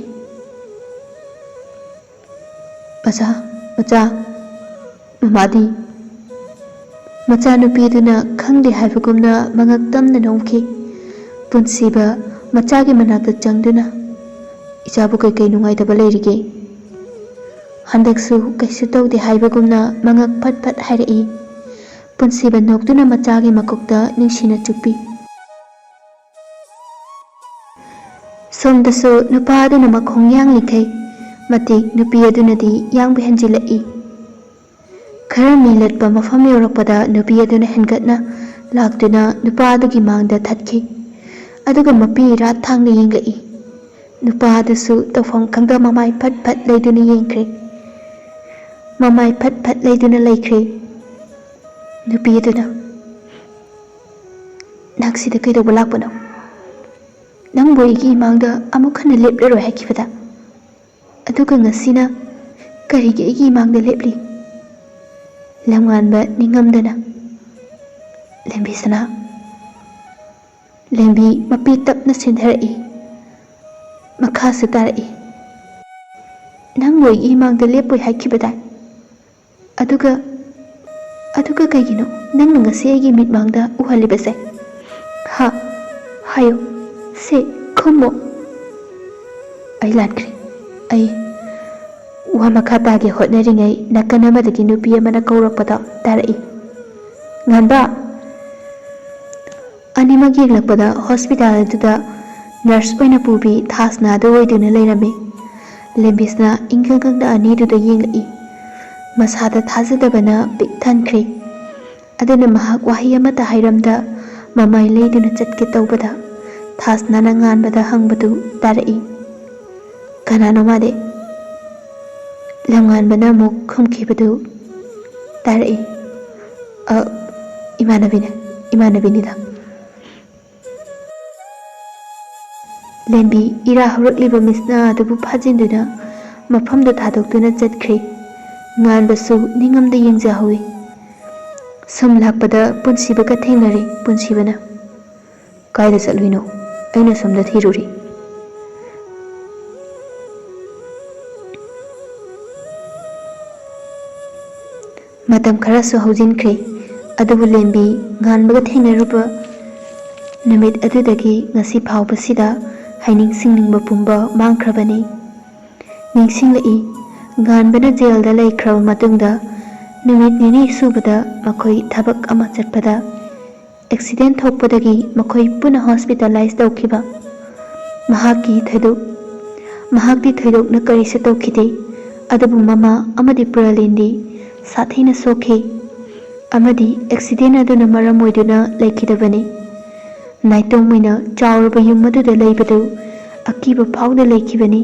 "ꯃꯆꯥ, ꯃꯆꯥ, ꯃꯃꯥꯗꯤ?" ꯃꯆꯥꯅꯨꯄꯤꯗꯨꯅ ꯈꯪꯗꯦ ꯍꯥꯏꯕꯒꯨꯝꯅ ꯃꯉꯛ ꯇꯝꯅ ꯅꯣꯝꯈꯤ꯫ ꯄꯨꯟꯁꯤꯕ ꯃꯆꯥꯒꯤ ꯃꯅꯥꯛꯇ ꯆꯪꯗꯨꯅ, "ꯏꯆꯥꯕꯨ ꯀꯩꯀꯩ ꯅꯨꯡꯉꯥꯏꯇꯕ ꯂꯩꯔꯤꯒꯦ? ꯍꯟꯗꯛꯁꯨ ꯀꯩꯁꯨ ꯇꯧꯗꯦ" ꯍꯥꯏꯕꯒꯨꯝꯅ ꯃꯉꯛ ꯐꯠ ꯐꯠ ꯍꯥꯏꯔꯛꯏ꯫ ꯄꯨꯟꯁꯤꯕ ꯅꯣꯛꯇꯨꯅ ꯃꯆꯥꯒꯤ ꯃꯀꯣꯛꯇ ꯅꯨꯡꯁꯤꯅ ꯆꯨꯞꯄꯤ꯫ ꯁꯣꯝꯗꯁꯨ ꯅꯨꯄꯥ ꯑꯗꯨꯅ ꯃꯈꯣꯡ ꯌꯥꯡꯂꯤꯈꯩ ꯃꯇꯤꯛ ꯅꯨꯄꯤ ꯑꯗꯨꯅꯗꯤ ꯌꯥꯡꯕ ꯍꯦꯟꯖꯤꯜꯂꯛꯏ꯫ ꯈꯔ ꯃꯤ ꯂꯠꯄ ꯃꯐꯝ ꯌꯧꯔꯛꯄꯗ ꯅꯨꯄꯤ ꯑꯗꯨꯅ ꯍꯦꯟꯒꯠꯅ ꯂꯥꯛꯇꯨꯅ ꯅꯨꯄꯥ ꯑꯗꯨꯒꯤ ꯃꯥꯡꯗ ꯊꯠꯈꯤ꯫ ꯑꯗꯨꯒ ꯃꯄꯤ ꯏꯔꯥꯠ ꯊꯥꯡꯅ ꯌꯦꯡꯂꯛꯏ꯫ ꯅꯨꯄꯥ ꯑꯗꯨꯁꯨ ꯇꯧꯐꯝ ꯈꯪꯗ ꯃꯃꯥꯏ ꯐꯠ ꯐꯠ ꯂꯩꯗꯨꯅ ꯌꯦꯡꯈ꯭ꯔꯦ꯫ ꯃꯃꯥꯏ ꯐꯠ ꯐꯠ ꯂꯩꯗꯨꯅ ꯂꯩꯈ꯭ꯔꯦ꯫ ꯅꯨꯄꯤ ꯑꯗꯨꯅ, "ꯅꯪ ꯁꯤꯗ ꯀꯩꯗꯧꯕ ꯂꯥꯛꯄꯅꯣ? ꯅꯪꯕꯨ ꯑꯩꯒꯤ ꯏꯃꯥꯡꯗ ꯑꯃꯨꯛ ꯍꯟꯅ ꯂꯦꯞꯂꯔꯣꯏ ꯍꯥꯏꯈꯤꯕꯗ, ꯑꯗꯨꯒ ꯉꯁꯤꯅ ꯀꯔꯤꯒꯤ ꯑꯩꯒꯤ ꯏꯃꯥꯡꯗ ꯂꯦꯞꯂꯤ?" ꯂꯝꯉꯥꯟꯕ ꯅꯤꯡꯉꯝꯗꯅ, "ꯂꯦꯝꯕꯤꯁꯅꯥ"꯫ ꯂꯦꯝꯕꯤ ꯃꯄꯤ ꯇꯞꯅ ꯁꯤꯟꯊꯔꯛꯏ꯫ ꯃꯈꯥꯁꯨ ꯇꯥꯔꯛꯏ, "ꯅꯪꯕꯨ ꯑꯩꯒꯤ ꯏꯃꯥꯡꯗ ꯂꯦꯞꯄꯣꯏ ꯍꯥꯏꯈꯤꯕꯗꯥꯏ? ꯑꯗꯨꯒ, ꯑꯗꯨꯒ ꯀꯩꯒꯤꯅꯣ ꯅꯪꯅ ꯉꯁꯤ ꯑꯩꯒꯤ ꯃꯤꯠꯃꯥꯡꯗ ꯎꯍꯜꯂꯤꯕꯁꯦ? ꯍꯥ? ꯍꯥꯏꯌꯣ꯫ ꯁꯦ, ꯈꯨꯝꯃꯣ꯫" ꯑꯩ ꯂꯥꯟꯈ꯭ꯔꯦ꯫ ꯑꯩ ꯋꯥ ꯃꯈꯥ ꯇꯥꯒꯦ ꯍꯣꯠꯅꯔꯤꯉꯩ ꯅꯥꯀꯟ ꯑꯃꯗꯒꯤ ꯅꯨꯄꯤ ꯑꯃꯅ ꯀꯧꯔꯛꯄꯗꯣ ꯇꯥꯔꯛꯏ, "ꯉꯥꯟꯕ!" ꯑꯅꯤꯃꯛ ꯌꯦꯡꯂꯛꯄꯗ ꯍꯣꯁꯄꯤꯇꯥꯜ ꯑꯗꯨꯗ ꯅꯔꯁ ꯑꯣꯏꯅ ꯄꯨꯕꯤ ꯊꯥꯁꯅꯥꯗꯨ ꯑꯣꯏꯗꯨꯅ ꯂꯩꯔꯝꯃꯤ꯫ ꯂꯦꯝꯕꯤꯁꯅ ꯏꯪꯈꯪ ꯈꯪꯗ ꯑꯅꯤꯗꯨꯗ ꯌꯦꯡꯂꯛꯏ꯫ ꯃꯁꯥꯗ ꯊꯥꯖꯗꯕꯅ ꯄꯤꯛ ꯊꯟꯈ꯭ꯔꯦ꯫ ꯑꯗꯨꯅ ꯃꯍꯥꯛ ꯋꯥꯍꯩ ꯑꯃꯠꯇ ꯍꯥꯏꯔꯝꯗ ꯃꯃꯥꯏ ꯂꯩꯗꯨꯅ ꯆꯠꯀꯦ ꯇꯧꯕꯗ ꯊꯥꯁꯅꯥꯅ ꯉꯥꯟꯕꯗ ꯍꯪꯕꯗꯨ ꯇꯥꯔꯛꯏ, "ꯀꯅꯥꯅꯣ ꯃꯥꯗꯤ?" ꯂꯝꯉꯥꯟꯕꯅ ꯑꯃꯨꯛ ꯈꯨꯝꯈꯤꯕꯗꯨ ꯇꯥꯔꯛꯏ, "ꯑ, ꯏꯃꯥꯟꯅꯕꯤꯅꯦ꯫" ꯏꯃꯥꯟꯅꯕꯤꯅꯤꯗ꯫ ꯂꯦꯝꯕꯤ ꯏꯔꯥ ꯍꯧꯔꯛꯂꯤꯕ ꯃꯤꯠꯁꯅꯥ ꯑꯗꯨꯕꯨ ꯐꯥꯖꯤꯟꯗꯨꯅ ꯃꯐꯝꯗ ꯊꯥꯗꯣꯛꯇꯨꯅ ꯆꯠꯈ꯭ꯔꯦ꯫ ꯉꯥꯟꯕꯁꯨ ꯅꯤꯡꯉꯝꯗ ꯌꯦꯡꯖꯍꯧꯏ꯫ ꯁꯨꯝ ꯂꯥꯛꯄꯗ ꯄꯨꯟꯁꯤꯕꯒ ꯊꯦꯡꯅꯔꯦ꯫ ꯄꯨꯟꯁꯤꯕꯅ, "ꯀꯥꯏꯗ ꯆꯠꯂꯨꯏꯅꯣ? ꯑꯩꯅ ꯁꯣꯝꯗ ꯊꯤꯔꯨꯔꯤ꯫" ꯃꯇꯝ ꯈꯔꯁꯨ ꯍꯧꯖꯤꯟꯈ꯭ꯔꯦ꯫ ꯑꯗꯨꯕꯨ ꯂꯦꯝꯕꯤ ꯉꯥꯟꯕꯒ ꯊꯦꯡꯅꯔꯨꯕ ꯅꯨꯃꯤꯠ ꯑꯗꯨꯗꯒꯤ ꯉꯁꯤ ꯐꯥꯎꯕꯁꯤꯗ ꯍꯥꯏꯅꯤꯡ ꯁꯤꯡꯅꯤꯡꯕ ꯄꯨꯝꯕ ꯃꯥꯡꯈ꯭ꯔꯕꯅꯤ꯫ ꯅꯤꯡꯁꯤꯡꯂꯛꯏ, ꯉꯥꯟꯕꯅ ꯖꯦꯜꯗ ꯂꯩꯈ꯭ꯔꯕ ꯃꯇꯨꯡꯗ ꯅꯨꯃꯤꯠ ꯅꯤꯅꯤ ꯁꯨꯕꯗ ꯃꯈꯣꯏ ꯊꯕꯛ ꯑꯃ ꯆꯠꯄꯗ ꯑꯦꯛꯁꯤꯗꯦꯟ ꯊꯣꯛꯄꯗꯒꯤ ꯃꯈꯣꯏ ꯄꯨꯟꯅ ꯍꯣꯁꯄꯤꯇꯥꯂꯥꯏꯖ ꯇꯧꯈꯤꯕ꯫ ꯃꯍꯥꯛꯀꯤ ꯊꯣꯏꯗꯣꯛ-, ꯃꯍꯥꯛꯇꯤ ꯊꯣꯏꯗꯣꯛꯅ ꯀꯔꯤꯁꯨ ꯇꯧꯈꯤꯗꯦ, ꯑꯗꯨꯕꯨ ꯃꯃꯥ ꯑꯃꯗꯤ ꯄ꯭ꯔꯂꯤꯟꯗꯤ ꯁꯥꯊꯤꯅ ꯁꯣꯛꯈꯤ ꯑꯃꯗꯤ ꯑꯦꯛꯁꯤꯗꯦꯟ ꯑꯗꯨꯅ ꯃꯔꯝ ꯑꯣꯏꯗꯨꯅ ꯂꯩꯈꯤꯗꯕꯅꯤ꯫ ꯅꯥꯏꯇꯣꯝ ꯑꯣꯏꯅ ꯆꯥꯎꯔꯕ ꯌꯨꯝ ꯑꯗꯨꯗ ꯂꯩꯕꯗꯨ ꯑꯀꯤꯕ ꯐꯥꯎꯗ ꯂꯩꯈꯤꯕꯅꯤ꯫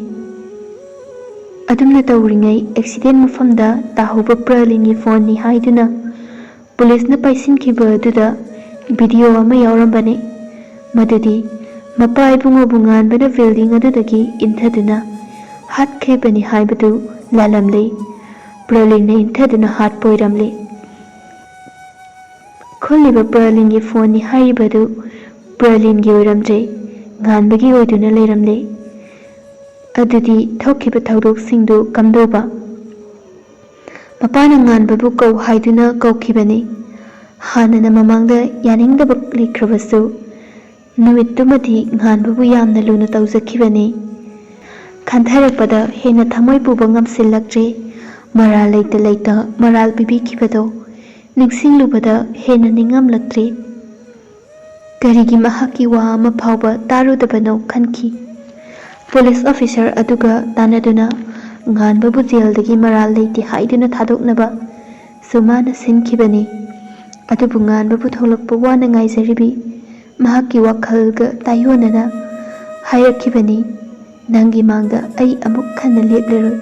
ꯑꯗꯨꯝꯅ ꯇꯧꯔꯤꯉꯩ ꯑꯦꯛꯁꯤꯗꯦꯟ ꯃꯐꯝꯗ ꯇꯥꯍꯧꯕ ꯄ꯭ꯔꯂꯤꯟꯒꯤ ꯐꯣꯟꯅꯤ ꯍꯥꯏꯗꯨꯅ ꯄꯨꯂꯤꯁꯅ ꯄꯥꯏꯁꯤꯟꯈꯤꯕ ꯑꯗꯨꯗ ꯚꯤꯗꯤꯑꯣ ꯑꯃ ꯌꯥꯎꯔꯝꯕꯅꯤ꯫ ꯃꯗꯨꯗꯤ ꯃꯄꯥ ꯏꯕꯨꯡꯉꯣꯕꯨ ꯉꯥꯟꯕꯅ ꯕꯤꯜꯗꯤꯡ ꯑꯗꯨꯗꯒꯤ ꯏꯟꯊꯗꯨꯅ ꯍꯥꯠꯈ꯭ꯔꯤꯕꯅꯤ ꯍꯥꯏꯕꯗꯨ ꯂꯥꯜꯂꯝꯂꯦ꯫ ꯄ꯭ꯔꯂꯤꯟꯅ ꯏꯟꯊꯗꯨꯅ ꯍꯥꯠꯄ ꯑꯣꯏꯔꯝꯂꯦ꯫ ꯈꯨꯜꯂꯤꯕ ꯄ꯭ꯔꯂꯤꯟꯒꯤ ꯐꯣꯟꯅꯤ ꯍꯥꯏꯔꯤꯕꯗꯨ ꯄ꯭ꯔꯂꯤꯟꯒꯤ ꯑꯣꯏꯔꯝꯗ꯭ꯔꯦ, ꯉꯥꯟꯕꯒꯤ ꯑꯣꯏꯗꯨꯅ ꯂꯩꯔꯝꯂꯦ꯫ ꯑꯗꯨꯗꯤ ꯊꯣꯛꯈꯤꯕ ꯊꯧꯗꯣꯛꯁꯤꯡꯗꯨ ꯀꯝꯗꯧꯕ? ꯃꯄꯥꯅ ꯉꯥꯟꯕꯕꯨ ꯀꯧ ꯍꯥꯏꯗꯨꯅ ꯀꯧꯈꯤꯕꯅꯤ꯫ ꯍꯥꯟꯅꯅ ꯃꯃꯥꯡꯗ ꯌꯥꯅꯤꯡꯗꯕ ꯂꯩꯈ꯭ꯔꯕꯁꯨ, ꯅꯨꯃꯤꯠꯇꯨꯃꯗꯤ ꯉꯥꯟꯕꯕꯨ ꯌꯥꯝꯅ ꯂꯨꯅ ꯇꯧꯖꯈꯤꯕꯅꯤ꯫ ꯈꯟꯊꯔꯛꯄꯗ ꯍꯦꯟꯅ ꯊꯃꯣꯏ ꯄꯨꯕ ꯉꯝꯁꯤꯜꯂꯛꯇ꯭ꯔꯦ꯫ ꯃꯔꯥꯜ ꯂꯩꯇ ꯂꯩꯇ ꯃꯔꯥꯜ ꯄꯤꯕꯤꯈꯤꯕꯗꯣ ꯅꯤꯡꯁꯤꯡꯂꯨꯕꯗ ꯍꯦꯟꯅ ꯅꯤꯡꯉꯝꯂꯛꯇ꯭ꯔꯦ꯫ ꯀꯔꯤꯒꯤ ꯃꯍꯥꯛꯀꯤ ꯋꯥ ꯑꯃ ꯐꯥꯎꯕ ꯇꯥꯔꯨꯗꯕꯅꯣ ꯈꯟꯈꯤ꯫ ꯄꯨꯂꯤꯁ ꯑꯣꯐꯤꯁꯔ ꯑꯗꯨꯒ ꯇꯥꯟꯅꯗꯨꯅ ꯉꯥꯟꯕꯕꯨ ꯖꯦꯜꯗꯒꯤ ꯃꯔꯥꯜ ꯂꯩꯇꯦ ꯍꯥꯏꯗꯨꯅ ꯊꯥꯗꯣꯛꯅꯕꯁꯨ ꯃꯥꯅ ꯁꯤꯟꯈꯤꯕꯅꯤ꯫ ꯑꯗꯨꯕꯨ ꯉꯥꯟꯕꯕꯨ ꯊꯣꯛꯂꯛꯄ ꯋꯥꯅ ꯉꯥꯏꯖꯔꯤꯕꯤ ꯃꯍꯥꯛꯀꯤ ꯋꯥꯈꯜꯒ ꯇꯥꯏꯑꯣꯟꯅꯅ ꯍꯥꯏꯔꯛꯈꯤꯕꯅꯤ, "ꯅꯪꯒꯤ ꯃꯥꯡꯗ ꯑꯩ ꯑꯃꯨꯛ ꯍꯟꯅ ꯂꯦꯞꯂꯔꯣꯏ꯫"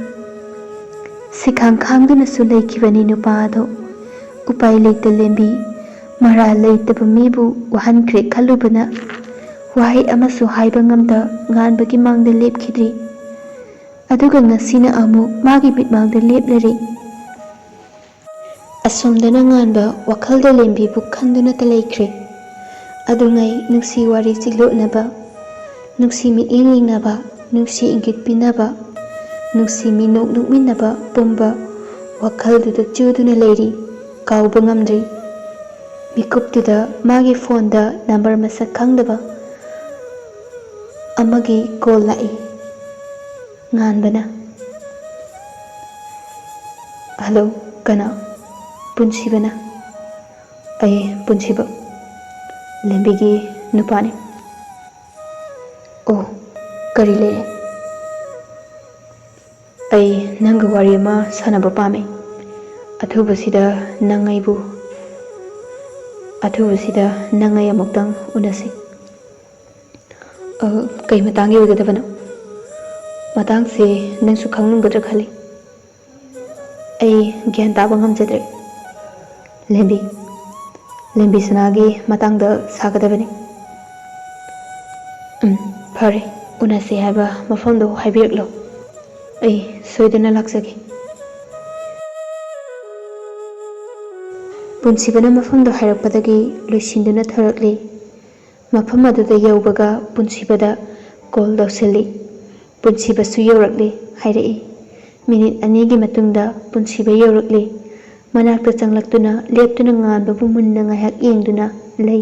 ꯁꯤꯈꯥꯡ ꯈꯥꯡꯗꯨꯅꯁꯨ ꯂꯩꯈꯤꯕꯅꯤ ꯅꯨꯄꯥ ꯑꯗꯣ꯫ ꯎꯄꯥꯏ ꯂꯩꯇ ꯂꯦꯝꯕꯤ ꯃꯔꯥꯜ ꯂꯩꯇꯕ ꯃꯤꯕꯨ ꯋꯥꯍꯟꯈ꯭ꯔꯦ ꯈꯜꯂꯨꯕꯅ ꯋꯥꯍꯩ ꯑꯃꯁꯨ ꯍꯥꯏꯕ ꯉꯝꯗ ꯉꯥꯟꯕꯒꯤ ꯃꯥꯡꯗ ꯂꯦꯞꯈꯤꯗ꯭ꯔꯤ꯫ ꯑꯗꯨꯒ ꯉꯁꯤꯅ ꯑꯃꯨꯛ ꯃꯥꯒꯤ ꯃꯤꯠꯃꯥꯡꯗ ꯂꯦꯞꯂꯔꯦ꯫ ꯑꯁꯣꯝꯗꯅ ꯉꯥꯟꯕ ꯋꯥꯈꯜꯗ ꯂꯦꯝꯕꯤꯕꯨ ꯈꯟꯗꯨꯅꯇ ꯂꯩꯈ꯭ꯔꯦ꯫ ꯑꯗꯨꯉꯩ ꯅꯨꯡꯁꯤ ꯋꯥꯔꯤ ꯆꯤꯂꯣꯠꯅꯕ, ꯅꯨꯡꯁꯤ ꯃꯤꯠꯌꯦꯡ ꯌꯦꯡꯅꯕ, ꯅꯨꯡꯁꯤ ꯏꯪꯒꯤꯠ ꯄꯤꯅꯕ, ꯅꯨꯡꯁꯤ ꯃꯤꯅꯣꯛ ꯅꯣꯛꯃꯤꯟꯅꯕ ꯄꯨꯝꯕ ꯋꯥꯈꯜꯗꯨꯗ ꯆꯨꯗꯨꯅ ꯂꯩꯔꯤ꯫ ꯀꯥꯎꯕ ꯉꯝꯗ꯭ꯔꯤ꯫ ꯃꯤꯀꯨꯞꯇꯨꯗ ꯃꯥꯒꯤ ꯐꯣꯟꯗ ꯅꯝꯕꯔ ꯃꯁꯛ ꯈꯪꯗꯕ ꯑꯃꯒꯤ ꯀꯣꯜ ꯂꯥꯛꯏ꯫ ꯉꯥꯟꯕꯅ, "ꯍꯜꯂꯣ, ꯀꯅꯥ?" ꯄꯨꯟꯁꯤꯕꯅ, "ꯑꯩ ꯄꯨꯟꯁꯤꯕ, ꯂꯦꯝꯕꯤꯒꯤ ꯅꯨꯄꯥꯅꯤ꯫" "ꯑꯣ, ꯀꯔꯤ ꯂꯩꯔꯦ?" "ꯑꯩ ꯅꯪꯒ ꯋꯥꯔꯤ ꯑꯃ ꯁꯥꯟꯅꯕ ꯄꯥꯝꯃꯤ꯫ ꯑꯊꯨꯕꯁꯤꯗ ꯅꯪ ꯑꯩꯕꯨ, ꯑꯊꯨꯕꯁꯤꯗ ꯅꯪ ꯑꯩ ꯑꯃꯨꯛꯇꯪ ꯎꯅꯁꯤ꯫" "ꯑ, ꯀꯩ ꯃꯇꯥꯡꯒꯤ ꯑꯣꯏꯒꯗꯕꯅꯣ?" "ꯃꯇꯥꯡꯁꯦ ꯅꯪꯁꯨ ꯈꯪꯂꯝꯒꯗ꯭ꯔꯥ ꯈꯜꯂꯤ꯫" "ꯑꯩ ꯒ꯭ꯌꯥꯟ ꯇꯥꯕ ꯉꯝꯖꯗ꯭ꯔꯦ꯫" "ꯂꯦꯝꯕꯤ, ꯂꯦꯝꯕꯤ ꯁꯅꯥꯒꯤ ꯃꯇꯥꯡꯗ ꯁꯥꯒꯗꯕꯅꯤ꯫" "ꯎꯝ, ꯐꯔꯦ, ꯎꯅꯁꯦ ꯍꯥꯏꯕ ꯃꯐꯝꯗꯣ ꯍꯥꯏꯕꯤꯔꯛꯂꯣ, ꯑꯩ ꯁꯣꯏꯗꯅ ꯂꯥꯛꯆꯒꯦ꯫" ꯄꯨꯟꯁꯤꯕꯅ ꯃꯐꯝꯗꯣ ꯍꯥꯏꯔꯛꯄꯗꯒꯤ ꯂꯣꯏꯁꯤꯟꯗꯨꯅ ꯊꯣꯔꯛꯂꯤ꯫ ꯃꯐꯝ ꯑꯗꯨꯗ ꯌꯧꯕꯒ ꯄꯨꯟꯁꯤꯕꯗ ꯀꯣꯜ ꯇꯧꯁꯤꯜꯂꯤ꯫ ꯄꯨꯟꯁꯤꯕꯁꯨ ꯌꯧꯔꯛꯂꯤ ꯍꯥꯏꯔꯛꯏ꯫ ꯃꯤꯅꯤꯠ ꯑꯅꯤꯒꯤ ꯃꯇꯨꯡꯗ ꯄꯨꯟꯁꯤꯕ ꯌꯧꯔꯛꯂꯤ꯫ ꯃꯅꯥꯛꯇ ꯆꯪꯂꯛꯇꯨꯅ ꯂꯦꯞꯇꯨꯅ ꯉꯥꯟꯕꯕꯨ ꯃꯨꯟꯅ ꯉꯥꯏꯍꯥꯛ ꯌꯦꯡꯗꯨꯅ ꯂꯩ꯫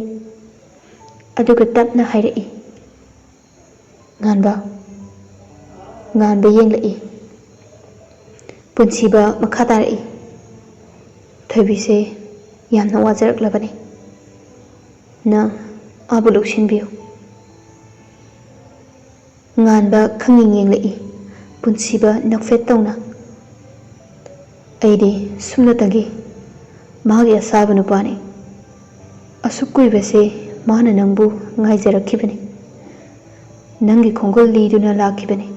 ꯑꯗꯨꯒ ꯇꯞꯅ ꯍꯥꯏꯔꯛꯏ, "ꯉꯥꯟꯕ꯫" ꯉꯥꯟꯕ ꯌꯦꯡꯂꯛꯏ꯫ ꯄꯨꯟꯁꯤꯕ ꯃꯈꯥ ꯇꯥꯔꯛꯏ, "ꯊꯣꯏꯕꯤꯁꯦ ꯌꯥꯝꯅ ꯋꯥꯖꯔꯛꯂꯕꯅꯤ꯫ ꯅꯪ ꯃꯥꯕꯨ ꯂꯧꯁꯤꯟꯕꯤꯌꯨ꯫" ꯉꯥꯟꯕ ꯈꯪꯌꯦꯡ ꯌꯦꯡꯂꯛꯏ꯫ ꯄꯨꯟꯁꯤꯕ ꯅꯣꯛꯐꯦꯠ ꯇꯧꯅ, "ꯑꯩꯗꯤ ꯁꯨꯞꯅꯇꯒꯤ ꯃꯥꯒꯤ ꯑꯁꯥꯕ ꯅꯨꯄꯥꯅꯤ꯫ ꯑꯁꯨꯛ ꯀꯨꯏꯕꯁꯦ ꯃꯥꯅ ꯅꯪꯕꯨ ꯉꯥꯏꯖꯔꯛꯈꯤꯕꯅꯤ꯫ ꯅꯪꯒꯤ ꯈꯣꯡꯒꯨꯜ ꯂꯤꯗꯨꯅ ꯂꯥꯛꯈꯤꯕꯅꯤ꯫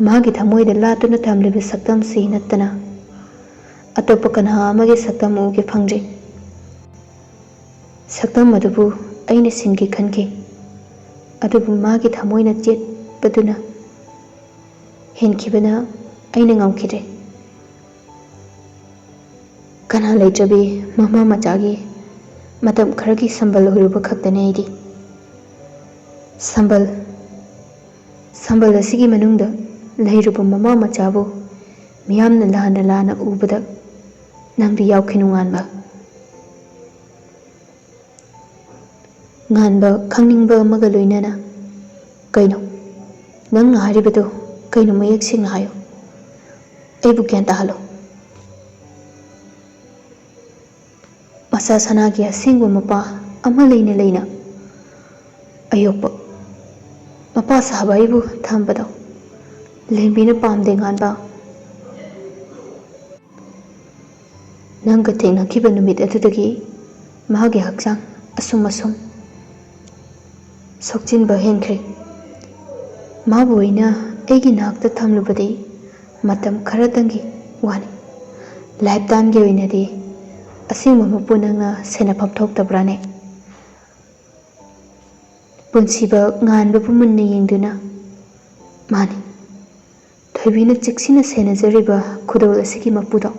ꯃꯥꯒꯤ ꯊꯃꯣꯏꯗ ꯂꯥꯠꯇꯨꯅ ꯊꯝꯂꯤꯕ ꯁꯛꯇꯝꯁꯤ ꯅꯠꯇꯅ ꯑꯇꯣꯞꯄ ꯀꯅꯥ ꯑꯃꯒꯤ ꯁꯛꯇꯝ ꯎꯒꯦ ꯐꯪꯗ꯭ꯔꯤ꯫ ꯁꯛꯇꯝ ꯑꯗꯨꯕꯨ ꯑꯩꯅ ꯁꯤꯟꯒꯦ ꯈꯟꯈꯤ, ꯑꯗꯨꯕꯨ ꯃꯥꯒꯤ ꯊꯃꯣꯏꯅ ꯆꯦꯠꯄꯗꯨꯅ ꯍꯦꯟꯈꯤꯕꯅ ꯑꯩꯅ ꯉꯝꯈꯤꯗ꯭ꯔꯦ꯫ ꯀꯅꯥ ꯂꯩꯇ꯭ꯔꯕꯤ ꯃꯃꯥ ꯃꯆꯥꯒꯤ ꯃꯇꯝ ꯈꯔꯒꯤ ꯁꯝꯕꯜ ꯑꯣꯏꯔꯨꯕ ꯈꯛꯇꯅꯦ ꯑꯩꯗꯤ꯫ ꯁꯝꯕꯜ, ꯁꯝꯕꯜ ꯑꯁꯤꯒꯤ ꯃꯅꯨꯡꯗ ꯂꯩꯔꯨꯕ ꯃꯃꯥ ꯃꯆꯥꯕꯨ ꯃꯤꯌꯥꯝꯅ ꯂꯥꯟꯅ ꯂꯥꯟꯅ ꯎꯕꯗ ꯅꯪꯗꯤ ꯌꯥꯎꯈꯤꯅꯨ, ꯉꯥꯟꯕ꯫ ꯉꯥꯟꯕ ꯈꯪꯅꯤꯡꯕ ꯑꯃꯒ ꯂꯣꯏꯅꯅ, "ꯀꯩꯅꯣ? ꯅꯪꯅ ꯍꯥꯏꯔꯤꯕꯗꯨ ꯀꯩꯅꯣ? ꯃꯌꯦꯛ ꯁꯦꯡꯅ ꯍꯥꯏꯌꯨ꯫ ꯑꯩꯕꯨ ꯒ꯭ꯌꯥꯟ ꯇꯥꯍꯜꯂꯣ꯫" ꯃꯁꯥ ꯁꯅꯥꯒꯤ ꯑꯁꯦꯡꯕ ꯃꯄꯥ ꯑꯃ ꯂꯩꯅ ꯂꯩꯅ ꯑꯌꯣꯛꯄ ꯃꯄꯥ ꯁꯥꯕ ꯑꯩꯕꯨ ꯊꯝꯕꯗꯣ ꯂꯦꯝꯕꯤꯅ ꯄꯥꯝꯗꯦ, ꯉꯥꯟꯕ꯫ ꯅꯪꯒ ꯊꯦꯡꯅꯈꯤꯕ ꯅꯨꯃꯤꯠ ꯑꯗꯨꯗꯒꯤ ꯃꯍꯥꯛꯀꯤ ꯍꯛꯆꯥꯡ ꯑꯁꯨꯝ ꯑꯁꯨꯝ ꯁꯣꯛꯆꯤꯟꯕ ꯍꯦꯟꯈ꯭ꯔꯦ꯫ ꯃꯥꯕꯨ ꯑꯩꯅ ꯑꯩꯒꯤ ꯅꯥꯛꯇ ꯊꯝꯂꯨꯕꯗꯤ ꯃꯇꯝ ꯈꯔꯇꯪꯒꯤ ꯋꯥꯅꯤ꯫ ꯂꯥꯏꯐ ꯇꯥꯏꯝꯒꯤ ꯑꯣꯏꯅꯗꯤ ꯑꯁꯦꯡꯕ ꯃꯄꯨ ꯅꯪꯅ ꯁꯦꯟꯅꯐꯝ ꯊꯣꯛꯇꯕ꯭ꯔꯥꯅꯦ? ꯄꯨꯟꯁꯤꯕ ꯉꯥꯟꯕꯕꯨ ꯃꯨꯟꯅ ꯌꯦꯡꯗꯨꯅ, "ꯃꯥꯅꯤ, ꯊꯣꯏꯕꯤꯅ ꯆꯦꯛꯁꯤꯟꯅ ꯁꯦꯟꯅꯖꯔꯤꯕ ꯈꯨꯗꯣꯜ ꯑꯁꯤꯒꯤ ꯃꯄꯨꯗꯣ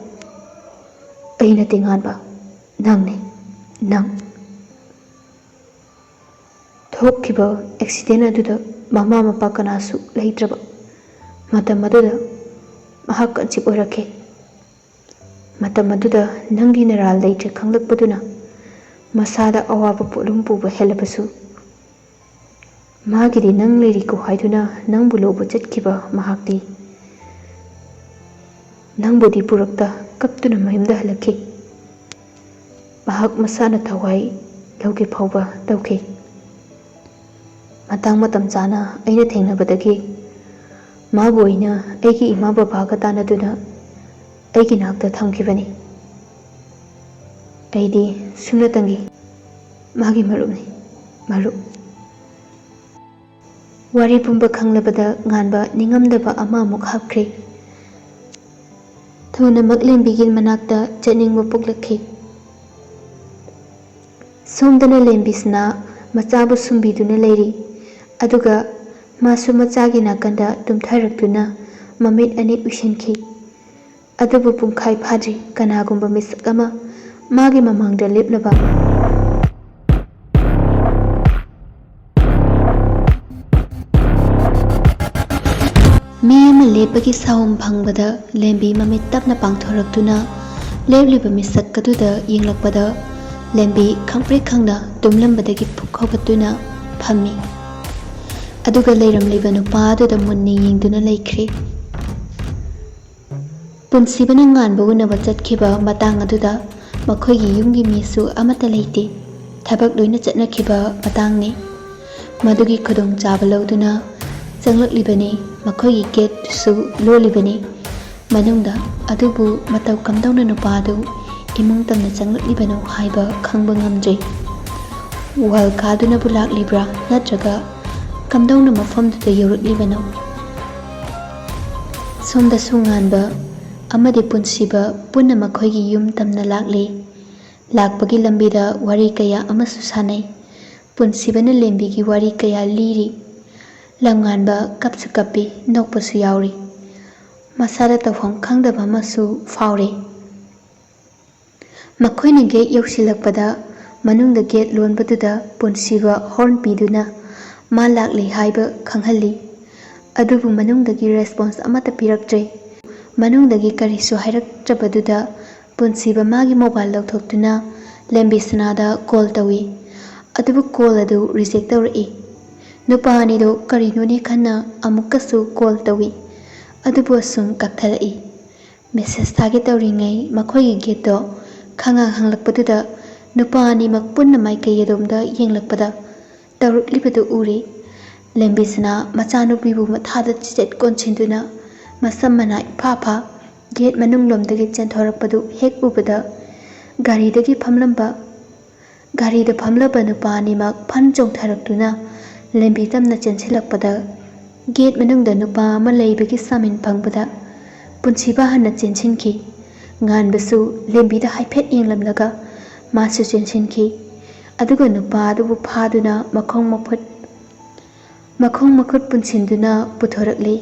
ꯑꯩ ꯅꯠꯇꯦ, ꯉꯥꯟꯕ, ꯅꯪꯅꯤ, ꯅꯪ꯫" ꯊꯣꯛꯈꯤꯕ ꯑꯦꯛꯁꯤꯗꯦꯟ ꯑꯗꯨꯗ ꯃꯃꯥ ꯃꯄꯥ ꯀꯅꯥꯁꯨ ꯂꯩꯇ꯭ꯔꯕ ꯃꯇꯝ ꯑꯗꯨꯗ ꯃꯍꯥꯛ ꯀꯟꯁꯤꯞ ꯑꯣꯏꯔꯛꯈꯤ꯫ ꯃꯇꯝ ꯑꯗꯨꯗ ꯅꯪꯒꯤ ꯅꯔꯥꯜ ꯂꯩꯇ꯭ꯔꯦ ꯈꯪꯂꯛꯄꯗꯨꯅ ꯃꯁꯥꯗ ꯑꯋꯥꯕ ꯄꯣꯠꯂꯨꯝ ꯄꯨꯕ ꯍꯦꯜꯂꯕꯁꯨ, ꯃꯥꯒꯤꯗꯤ ꯅꯪ ꯂꯩꯔꯤꯀꯣ ꯍꯥꯏꯗꯨꯅ ꯅꯪꯕꯨ ꯂꯧꯕ ꯆꯠꯈꯤꯕ ꯃꯍꯥꯛꯇꯤ ꯅꯪꯕꯨꯗꯤ ꯄꯨꯔꯛꯇ ꯀꯞꯇꯨꯅ ꯃꯌꯨꯝꯗ ꯍꯜꯂꯛꯈꯤ꯫ ꯃꯍꯥꯛ ꯃꯁꯥꯅ ꯊꯋꯥꯏ ꯂꯧꯒꯦ ꯐꯥꯎꯕ ꯇꯧꯈꯤ꯫ ꯃꯇꯥꯡ ꯃꯇꯝ ꯆꯥꯅ ꯑꯩꯅ ꯊꯦꯡꯅꯕꯗꯒꯤ ꯃꯥꯕꯨ ꯑꯩꯅ ꯑꯩꯒꯤ ꯏꯃꯥ ꯕꯕꯥꯒ ꯇꯥꯟꯅꯗꯨꯅ ꯑꯩꯒꯤ ꯅꯥꯛꯇ ꯊꯝꯈꯤꯕꯅꯤ꯫ ꯑꯩꯗꯤ ꯁꯨꯞꯅꯇꯪꯒꯤ ꯃꯥꯒꯤ ꯃꯔꯨꯞꯅꯤ, ꯃꯔꯨꯞ꯫ ꯋꯥꯔꯤ ꯄꯨꯝꯕ ꯈꯪꯂꯕꯗ ꯉꯥꯟꯕ ꯅꯤꯡꯉꯝꯗꯕ ꯑꯃ ꯑꯃꯨꯛ ꯍꯥꯞꯈ꯭ꯔꯦ꯫ ꯊꯨꯅꯃꯛ ꯂꯦꯝꯕꯤꯒꯤ ꯃꯅꯥꯛꯇ ꯆꯠꯅꯤꯡꯕ ꯄꯣꯛꯂꯛꯈꯤ꯫ ꯁꯣꯝꯗꯅ ꯂꯦꯝꯕꯤꯁꯅꯥ ꯃꯆꯥꯕꯨ ꯁꯨꯝꯕꯤꯗꯨꯅ ꯂꯩꯔꯤ꯫ ꯑꯗꯨꯒ ꯃꯥꯁꯨ ꯃꯆꯥꯒꯤ ꯅꯥꯀꯟꯗ ꯇꯨꯝꯊꯔꯛꯇꯨꯅ ꯃꯃꯤꯠ ꯑꯅꯤ ꯎꯏꯁꯤꯟꯈꯤ꯫ ꯑꯗꯨꯕꯨ ꯄꯨꯡꯈꯥꯏ ꯐꯥꯗ꯭ꯔꯤ, ꯀꯅꯥꯒꯨꯝꯕ ꯃꯤꯁꯛ ꯑꯃ ꯃꯥꯒꯤ ꯃꯃꯥꯡꯗ ꯂꯦꯞꯂꯕ꯫ ꯃꯤ ꯑꯃ ꯂꯦꯞꯄꯒꯤ ꯁꯥꯍꯨꯝ ꯐꯪꯕꯗ ꯂꯦꯝꯕꯤ ꯃꯃꯤꯠ ꯇꯞꯅ ꯄꯥꯡꯊꯣꯔꯛꯇꯨꯅ ꯂꯦꯞꯂꯤꯕ ꯃꯤꯁꯛ ꯑꯗꯨꯗ ꯌꯦꯡꯂꯛꯄꯗ, ꯂꯦꯝꯕꯤ ꯈꯪꯄ꯭ꯔꯦꯛ ꯈꯪꯅ ꯇꯨꯝꯂꯝꯕꯗꯒꯤ ꯐꯨꯛ ꯍꯧꯒꯠꯇꯨꯅ ꯐꯝꯃꯤ꯫ ꯑꯗꯨꯒ ꯂꯩꯔꯝꯂꯤꯕ ꯅꯨꯄꯥ ꯑꯗꯨꯗ ꯃꯨꯟꯅ ꯌꯦꯡꯗꯨꯅ ꯂꯩꯈ꯭ꯔꯦ꯫ ꯄꯨꯟꯁꯤꯕꯅ ꯉꯥꯟꯕ ꯎꯅꯕ ꯆꯠꯈꯤꯕ ꯃꯇꯥꯡ ꯑꯗꯨꯗ ꯃꯈꯣꯏꯒꯤ ꯌꯨꯝꯒꯤ ꯃꯤꯁꯨ ꯑꯃꯠꯇ ꯂꯩꯇꯦ꯫ ꯊꯕꯛ ꯂꯣꯏꯅ ꯆꯠꯅꯈꯤꯕ ꯃꯇꯥꯡꯅꯤ꯫ ꯃꯗꯨꯒꯤ ꯈꯨꯗꯣꯡꯆꯥꯕ ꯂꯧꯗꯨꯅ ꯆꯪꯂꯛꯂꯤꯕꯅꯤ꯫ ꯃꯈꯣꯏꯒꯤ ꯒꯦꯠꯁꯨ ꯂꯣꯜꯂꯤꯕꯅꯤ ꯃꯅꯨꯡꯗ꯫ ꯑꯗꯨꯕꯨ ꯃꯇꯧ ꯀꯝꯗꯧꯅ ꯅꯨꯄꯥ ꯑꯗꯨ ꯏꯃꯨꯡ ꯇꯝꯅ ꯆꯪꯂꯛꯂꯤꯕꯅꯣ ꯍꯥꯏꯕ ꯈꯪꯕ ꯉꯝꯗ꯭ꯔꯤ꯫ ꯋꯥꯜ ꯀꯥꯗꯨꯅꯕꯨ ꯂꯥꯛꯂꯤꯕ꯭ꯔꯥ, ꯅꯠꯇ꯭ꯔꯒ ꯀꯝꯗꯧꯅ ꯃꯐꯝꯗꯨꯗ ꯌꯧꯔꯛꯂꯤꯕꯅꯣ? ꯁꯣꯝꯗꯁꯨ ꯉꯥꯟꯕ ꯑꯃꯗꯤ ꯄꯨꯟꯁꯤꯕ ꯄꯨꯟꯅ ꯃꯈꯣꯏꯒꯤ ꯌꯨꯝ ꯇꯝꯅ ꯂꯥꯛꯂꯤ꯫ ꯂꯥꯛꯄꯒꯤ ꯂꯝꯕꯤꯗ ꯋꯥꯔꯤ ꯀꯌꯥ ꯑꯃꯁꯨ ꯁꯥꯟꯅꯩ꯫ ꯄꯨꯟꯁꯤꯕꯅ ꯂꯦꯝꯕꯤꯒꯤ ꯋꯥꯔꯤ ꯀꯌꯥ ꯂꯤꯔꯤ꯫ ꯂꯝꯉꯥꯟꯕ ꯀꯞꯁꯨ ꯀꯞꯄꯤ, ꯅꯣꯛꯄꯁꯨ ꯌꯥꯎꯔꯤ꯫ ꯃꯁꯥꯗ ꯇꯧꯐꯝ ꯈꯪꯗꯕ ꯑꯃꯁꯨ ꯐꯥꯎꯔꯤ꯫ ꯃꯈꯣꯏꯅ ꯒꯦꯠ ꯌꯧꯁꯤꯜꯂꯛꯄꯗ ꯃꯅꯨꯡꯗ ꯒꯦꯠ ꯂꯣꯟꯕꯗꯨꯗ ꯄꯨꯟꯁꯤꯕ ꯍꯣꯔꯟ ꯄꯤꯗꯨꯅ ꯃꯥ ꯂꯥꯛꯂꯤ ꯍꯥꯏꯕ ꯈꯪꯍꯜꯂꯤ꯫ ꯑꯗꯨꯕꯨ ꯃꯅꯨꯡꯗꯒꯤ ꯔꯦꯁꯄꯣꯟꯁ ꯑꯃꯠꯇ ꯄꯤꯔꯛꯇ꯭ꯔꯦ꯫ ꯃꯅꯨꯡꯗꯒꯤ ꯀꯔꯤꯁꯨ ꯍꯥꯏꯔꯛꯇ꯭ꯔꯕꯗꯨꯗ ꯄꯨꯟꯁꯤꯕ ꯃꯥꯒꯤ ꯃꯣꯕꯥꯏꯜ ꯂꯧꯊꯣꯛꯇꯨꯅ ꯂꯦꯝꯕꯤꯁꯅꯥꯗ ꯀꯣꯜ ꯇꯧꯏ꯫ ꯑꯗꯨꯕꯨ ꯀꯣꯜ ꯑꯗꯨ ꯔꯤꯖꯦꯛ ꯇꯧꯔꯛꯏ꯫ ꯅꯨꯄꯥ ꯑꯅꯤꯗꯨ ꯀꯔꯤꯅꯣꯅꯦ ꯈꯟꯅ ꯑꯃꯨꯛꯀꯁꯨ ꯀꯣꯜ ꯇꯧꯏ꯫ ꯑꯗꯨꯕꯨ ꯑꯁꯨꯝ ꯀꯛꯊꯠꯂꯛꯏ꯫ ꯃꯦꯁꯦꯖ ꯊꯥꯒꯦ ꯇꯧꯔꯤꯉꯩ ꯃꯈꯣꯏꯒꯤ ꯒꯦꯠꯇꯣ ꯈꯪꯍꯥꯡ ꯍꯥꯡꯂꯛꯄꯗꯨꯗ ꯅꯨꯄꯥ ꯑꯅꯤꯃꯛ ꯄꯨꯟꯅ ꯃꯥꯏꯀꯩ ꯑꯗꯣꯝꯗ ꯌꯦꯡꯂꯛꯄꯗ ꯇꯧꯔꯛꯂꯤꯕꯗꯨ ꯎꯔꯦ꯫ ꯂꯦꯝꯕꯤꯁꯅꯥ ꯃꯆꯥꯅꯨꯄꯤꯕꯨ ꯃꯊꯥꯗ ꯆꯤꯆꯦꯠ ꯀꯣꯟꯁꯤꯟꯗꯨꯅ ꯃꯁꯝ ꯃꯅꯥ ꯏꯐꯥ ꯐꯥ ꯒꯦꯠ ꯃꯅꯨꯡꯂꯣꯝꯗꯒꯤ ꯆꯦꯟꯊꯣꯔꯛꯄꯗꯨ ꯍꯦꯛ ꯎꯕꯗ ꯒꯥꯔꯤꯗꯒꯤ ꯐꯝꯂꯝꯕ ꯒꯥꯔꯤꯗ ꯐꯝꯂꯕ ꯅꯨꯄꯥ ꯑꯅꯤꯃꯛ ꯐꯟ ꯆꯣꯡꯊꯔꯛꯇꯨꯅ ꯂꯦꯝꯕꯤ ꯇꯝꯅ ꯆꯦꯟꯁꯤꯜꯂꯛꯄꯗ ꯒꯦꯠ ꯃꯅꯨꯡꯗ ꯅꯨꯄꯥ ꯑꯃ ꯂꯩꯕꯒꯤ ꯁꯥꯃꯤꯟ ꯐꯪꯕꯗ ꯄꯨꯟꯁꯤꯕ ꯍꯥꯟꯅ ꯆꯦꯟꯁꯤꯟꯈꯤ꯫ ꯉꯥꯟꯕꯁꯨ ꯂꯦꯝꯕꯤꯗ ꯍꯥꯏꯐꯦꯠ ꯌꯦꯡꯂꯝꯂꯒ ꯃꯥꯁꯨ ꯆꯦꯟꯁꯤꯟꯈꯤ꯫ ꯑꯗꯨꯒ ꯅꯨꯄꯥ ꯑꯗꯨꯕꯨ ꯐꯥꯗꯨꯅ ꯃꯈꯣꯡ ꯃꯈꯨꯠ, ꯃꯈꯣꯡ ꯃꯈꯨꯠ ꯄꯨꯟꯁꯤꯟꯗꯨꯅ ꯄꯨꯊꯣꯔꯛꯂꯤ꯫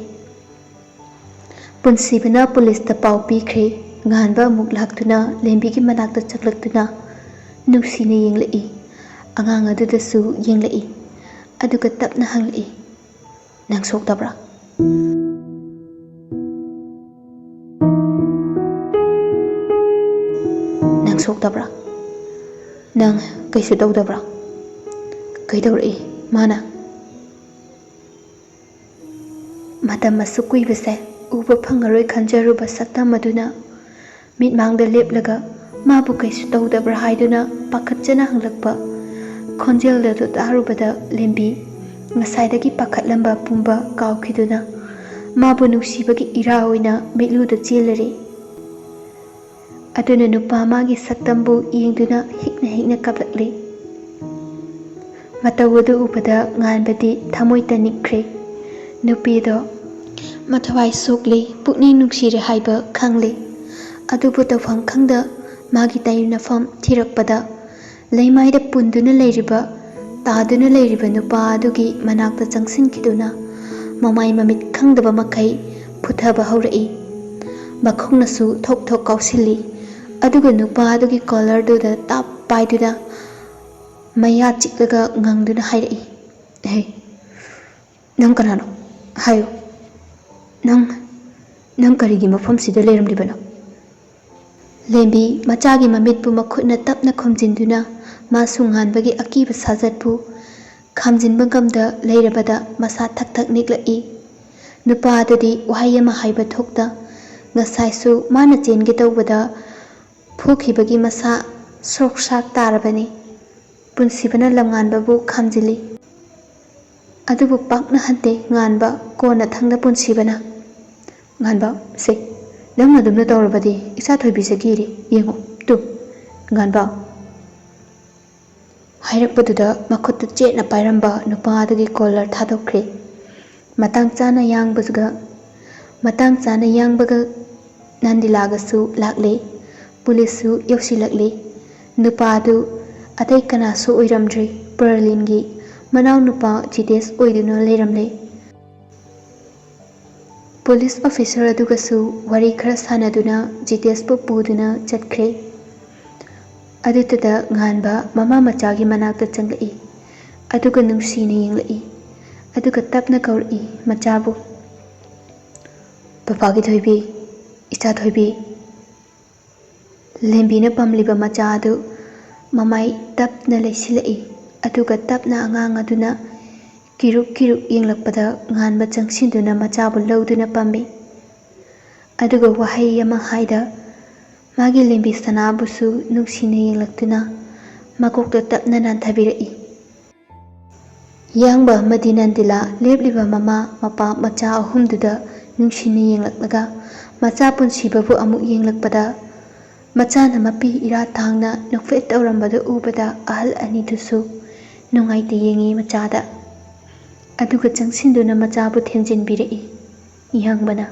ꯄꯨꯟꯁꯤꯕꯅ ꯄꯨꯂꯤꯁꯇ ꯄꯥꯎ ꯄꯤꯈ꯭ꯔꯦ꯫ ꯉꯥꯟꯕ ꯑꯃꯨꯛ ꯂꯥꯛꯇꯨꯅ ꯂꯦꯝꯕꯤꯒꯤ ꯃꯅꯥꯛꯇ ꯆꯪꯂꯛꯇꯨꯅ ꯅꯨꯡꯁꯤꯅ ꯌꯦꯡꯂꯛꯏ꯫ ꯑꯉꯥꯡ ꯑꯗꯨꯗꯁꯨ ꯌꯦꯡꯂꯛꯏ꯫ ꯑꯗꯨꯒ ꯇꯞꯅ ꯍꯪꯂꯛꯏ, "ꯅꯪ ꯁꯣꯛꯇꯕ꯭ꯔꯥ? ꯅꯪ ꯁꯣꯛꯇꯕ꯭ꯔꯥ? ꯅꯪ ꯀꯩꯁꯨ ꯇꯧꯗꯕ꯭ꯔꯥ?" ꯀꯩꯗꯧꯔꯛꯏ ꯃꯥꯅ? ꯃꯇꯝ ꯑꯁꯨꯛ ꯀꯨꯏꯕꯁꯦ ꯎꯕ ꯐꯪꯉꯔꯣꯏ ꯈꯟꯖꯔꯨꯕ ꯁꯛꯇꯝ ꯑꯗꯨꯅ ꯃꯤꯠꯃꯥꯡꯗ ꯂꯦꯞꯂꯒ ꯃꯥꯕꯨ ꯀꯩꯁꯨ ꯇꯧꯗꯕ꯭ꯔꯥ ꯍꯥꯏꯗꯨꯅ ꯄꯥꯈꯠꯆꯅ ꯍꯪꯂꯛꯄ ꯈꯣꯟꯖꯦꯜ ꯑꯗꯨ ꯇꯥꯔꯨꯕꯗ ꯂꯦꯝꯕꯤ ꯉꯁꯥꯏꯗꯒꯤ ꯄꯥꯈꯠꯂꯝꯕ ꯄꯨꯝꯕ ꯀꯥꯎꯈꯤꯗꯨꯅ ꯃꯥꯕꯨ ꯅꯨꯡꯁꯤꯕꯒꯤ ꯏꯔꯥ ꯑꯣꯏꯅ ꯃꯤꯠꯂꯨꯗ ꯆꯦꯜꯂꯔꯦ꯫ ꯑꯗꯨꯅ ꯅꯨꯄꯥ ꯃꯥꯒꯤ ꯁꯛꯇꯝꯕꯨ ꯌꯦꯡꯗꯨꯅ ꯍꯤꯛꯅ ꯍꯤꯛꯅ ꯀꯞꯂꯛꯂꯤ꯫ ꯃꯇꯧ ꯑꯗꯨ ꯎꯕꯗ ꯉꯥꯟꯕꯗꯤ ꯊꯃꯣꯏ ꯇꯅꯤꯛꯈ꯭ꯔꯦ꯫ ꯅꯨꯄꯤꯗꯣ ꯃꯊꯋꯥꯏ ꯁꯣꯛꯂꯦ, ꯄꯨꯛꯅꯤꯡ ꯅꯨꯡꯁꯤꯔꯦ ꯍꯥꯏꯕ ꯈꯪꯂꯦ꯫ ꯑꯗꯨꯕꯨ ꯇꯧꯐꯝ ꯈꯪꯗ ꯃꯥꯒꯤ ꯇꯥꯏꯅꯐꯝ ꯊꯤꯔꯛꯄꯗ ꯂꯩꯃꯥꯏꯗ ꯄꯨꯟꯗꯨꯅ ꯂꯩꯔꯤꯕ, ꯇꯥꯗꯨꯅ ꯂꯩꯔꯤꯕ ꯅꯨꯄꯥ ꯑꯗꯨꯒꯤ ꯃꯅꯥꯛꯇ ꯆꯪꯁꯤꯟꯈꯤꯗꯨꯅ ꯃꯃꯥꯏ ꯃꯃꯤꯠ ꯈꯪꯗꯕ ꯃꯈꯩ ꯐꯨꯊꯕ ꯍꯧꯔꯛꯏ꯫ ꯃꯈꯣꯡꯅꯁꯨ ꯊꯣꯛ ꯊꯣꯛ ꯀꯥꯎꯁꯤꯜꯂꯤ꯫ ꯑꯗꯨꯒ ꯅꯨꯄꯥ ꯑꯗꯨꯒꯤ ꯀꯣꯂꯔꯗꯨꯗ ꯇꯥꯞ ꯄꯥꯏꯗꯨꯅ ꯃꯌꯥ ꯆꯤꯛꯂꯒ ꯉꯪꯗꯨꯅ ꯍꯥꯏꯔꯛꯏ, "ꯍꯦ, ꯅꯪ ꯀꯅꯥꯅꯣ? ꯍꯥꯏꯌꯨ꯫ ꯅꯪ, ꯅꯪ ꯀꯔꯤꯒꯤ ꯃꯐꯝꯁꯤꯗ ꯂꯩꯔꯝꯂꯤꯕꯅꯣ?" ꯂꯦꯝꯕꯤ ꯃꯆꯥꯒꯤ ꯃꯃꯤꯠꯄꯨ ꯃꯈꯨꯠꯅ ꯇꯞꯅ ꯈꯨꯝꯖꯤꯟꯗꯨꯅ ꯃꯥꯁꯨ ꯉꯥꯟꯕꯒꯤ ꯑꯀꯤꯕ ꯁꯥꯖꯠꯄꯨ ꯈꯥꯝꯖꯤꯟꯕ ꯉꯝꯗ ꯂꯩꯔꯕꯗ ꯃꯁꯥ ꯊꯛ ꯊꯛ ꯅꯤꯛꯂꯛꯏ꯫ ꯅꯨꯄꯥ ꯑꯗꯨꯗꯤ ꯋꯥꯍꯩ ꯑꯃ ꯍꯥꯏꯕ ꯊꯣꯛꯇ ꯉꯁꯥꯏꯁꯨ ꯃꯥꯅ ꯆꯦꯟꯒꯦ ꯇꯧꯕꯗ ꯐꯨꯈꯤꯕꯒꯤ ꯃꯁꯥ ꯁ꯭ꯔꯣꯛ ꯁ꯭ꯔꯥꯛ ꯇꯥꯔꯕꯅꯤ꯫ ꯄꯨꯟꯁꯤꯕꯅ ꯂꯝꯉꯥꯟꯕꯕꯨ ꯈꯥꯝꯖꯤꯜꯂꯤ꯫ ꯑꯗꯨꯕꯨ ꯄꯥꯛꯅ ꯍꯟꯗꯦ ꯉꯥꯟꯕ꯫ ꯀꯣꯟꯅꯊꯪꯗ ꯄꯨꯟꯁꯤꯕꯅ, "ꯉꯥꯟꯕ, ꯁꯦ, ꯅꯪ ꯑꯗꯨꯝꯅ ꯇꯧꯔꯕꯗꯤ ꯏꯆꯥ ꯊꯣꯏꯕꯤꯁꯦ ꯀꯤꯔꯦ꯫ ꯌꯦꯡꯉꯣ, ꯇꯨ, ꯉꯥꯟꯕ"꯫ ꯍꯥꯏꯔꯛꯄꯗꯨꯗ ꯃꯈꯨꯠꯇ ꯆꯦꯠꯅ ꯄꯥꯏꯔꯝꯕ ꯅꯨꯄꯥ ꯑꯗꯨꯒꯤ ꯀꯣꯂꯔ ꯊꯥꯗꯣꯛꯈ꯭ꯔꯦ꯫ ꯃꯇꯥꯡ ꯆꯥꯅ ꯌꯥꯡꯕꯒ, ꯃꯇꯥꯡ ꯆꯥꯅ ꯌꯥꯡꯕꯒ ꯅꯟꯗꯤꯂꯥꯒꯁꯨ ꯂꯥꯛꯂꯦ꯫ ꯄꯨꯂꯤꯁꯁꯨ ꯌꯧꯁꯤꯜꯂꯛꯂꯦ꯫ ꯅꯨꯄꯥ ꯑꯗꯨ ꯑꯇꯩ ꯀꯅꯥꯁꯨ ꯑꯣꯏꯔꯝꯗ꯭ꯔꯦ, ꯄꯔꯂꯤꯟꯒꯤ ꯃꯅꯥꯎꯅꯨꯄꯥ ꯖꯤꯇꯦꯁ ꯑꯣꯏꯗꯨꯅ ꯂꯩꯔꯝꯂꯦ꯫ ꯄꯨꯂꯤꯁ ꯑꯣꯐꯤꯁꯔ ꯑꯗꯨꯒꯁꯨ ꯋꯥꯔꯤ ꯈꯔ ꯁꯥꯟꯅꯗꯨꯅ ꯖꯤꯇꯦꯁꯄꯨ ꯄꯨꯗꯨꯅ ꯆꯠꯈ꯭ꯔꯦ꯫ ꯑꯗꯨꯗꯨꯗ ꯉꯥꯟꯕ ꯃꯃꯥ ꯃꯆꯥꯒꯤ ꯃꯅꯥꯛꯇ ꯆꯪꯂꯛꯏ, ꯑꯗꯨꯒ ꯅꯨꯡꯁꯤꯅ ꯌꯦꯡꯂꯛꯏ, ꯑꯗꯨꯒ ꯇꯞꯅ ꯀꯧꯔꯛꯏ ꯃꯆꯥꯕꯨ, "ꯄꯄꯥꯒꯤ ꯊꯣꯏꯕꯤ, ꯏꯆꯥ ꯊꯣꯏꯕꯤ!" ꯂꯦꯝꯕꯤꯅ ꯄꯝꯂꯤꯕ ꯃꯆꯥ ꯑꯗꯨ ꯃꯃꯥꯏ ꯇꯞꯅ ꯂꯩꯁꯤꯜꯂꯛꯏ, ꯑꯗꯨꯒ ꯇꯞꯅ ꯑꯉꯥꯡ ꯑꯗꯨꯅ ꯀꯤꯔꯨꯛ ꯀꯤꯔꯨꯛ ꯌꯦꯡꯂꯛꯄꯗ ꯉꯥꯟꯕ ꯆꯪꯁꯤꯟꯗꯨꯅ ꯃꯆꯥꯕꯨ ꯂꯧꯗꯨꯅ ꯄꯝꯃꯤ꯫ ꯑꯗꯨꯒ ꯋꯥꯍꯩ ꯑꯃ ꯍꯥꯏꯗ ꯃꯥꯒꯤ ꯂꯦꯝꯕꯤ ꯁꯅꯥꯕꯨꯁꯨ ꯅꯨꯡꯁꯤꯅ ꯌꯦꯡꯂꯛꯇꯨꯅ ꯃꯀꯣꯛꯇ ꯇꯞꯅ ꯅꯥꯟꯊꯕꯤꯔꯛꯏ꯫ ꯌꯥꯡꯕ ꯑꯃꯗꯤ ꯅꯟꯗꯤꯂꯥ ꯂꯦꯞꯂꯤꯕ ꯃꯃꯥ ꯃꯄꯥ ꯃꯆꯥ ꯑꯍꯨꯝꯗꯨꯗ ꯅꯨꯡꯁꯤꯅ ꯌꯦꯡꯂꯛꯂꯒ ꯃꯆꯥ ꯄꯨꯟꯁꯤꯕꯕꯨ ꯑꯃꯨꯛ ꯌꯦꯡꯂꯛꯄꯗ, ꯃꯆꯥꯅ ꯃꯄꯤ ꯏꯔꯥ ꯊꯥꯡꯅ ꯅꯣꯛꯐꯦꯠ ꯇꯧꯔꯝꯕꯗꯨ ꯎꯕꯗ ꯑꯍꯜ ꯑꯅꯤꯗꯨꯁꯨ ꯅꯨꯡꯉꯥꯏꯇ ꯌꯦꯡꯉꯤ ꯃꯆꯥꯗ꯫ ꯑꯗꯨꯒ ꯆꯪꯁꯤꯟꯗꯨꯅ ꯃꯆꯥꯕꯨ ꯊꯦꯝꯖꯤꯟꯕꯤꯔꯛꯏ꯫ ꯌꯥꯡꯕꯅ,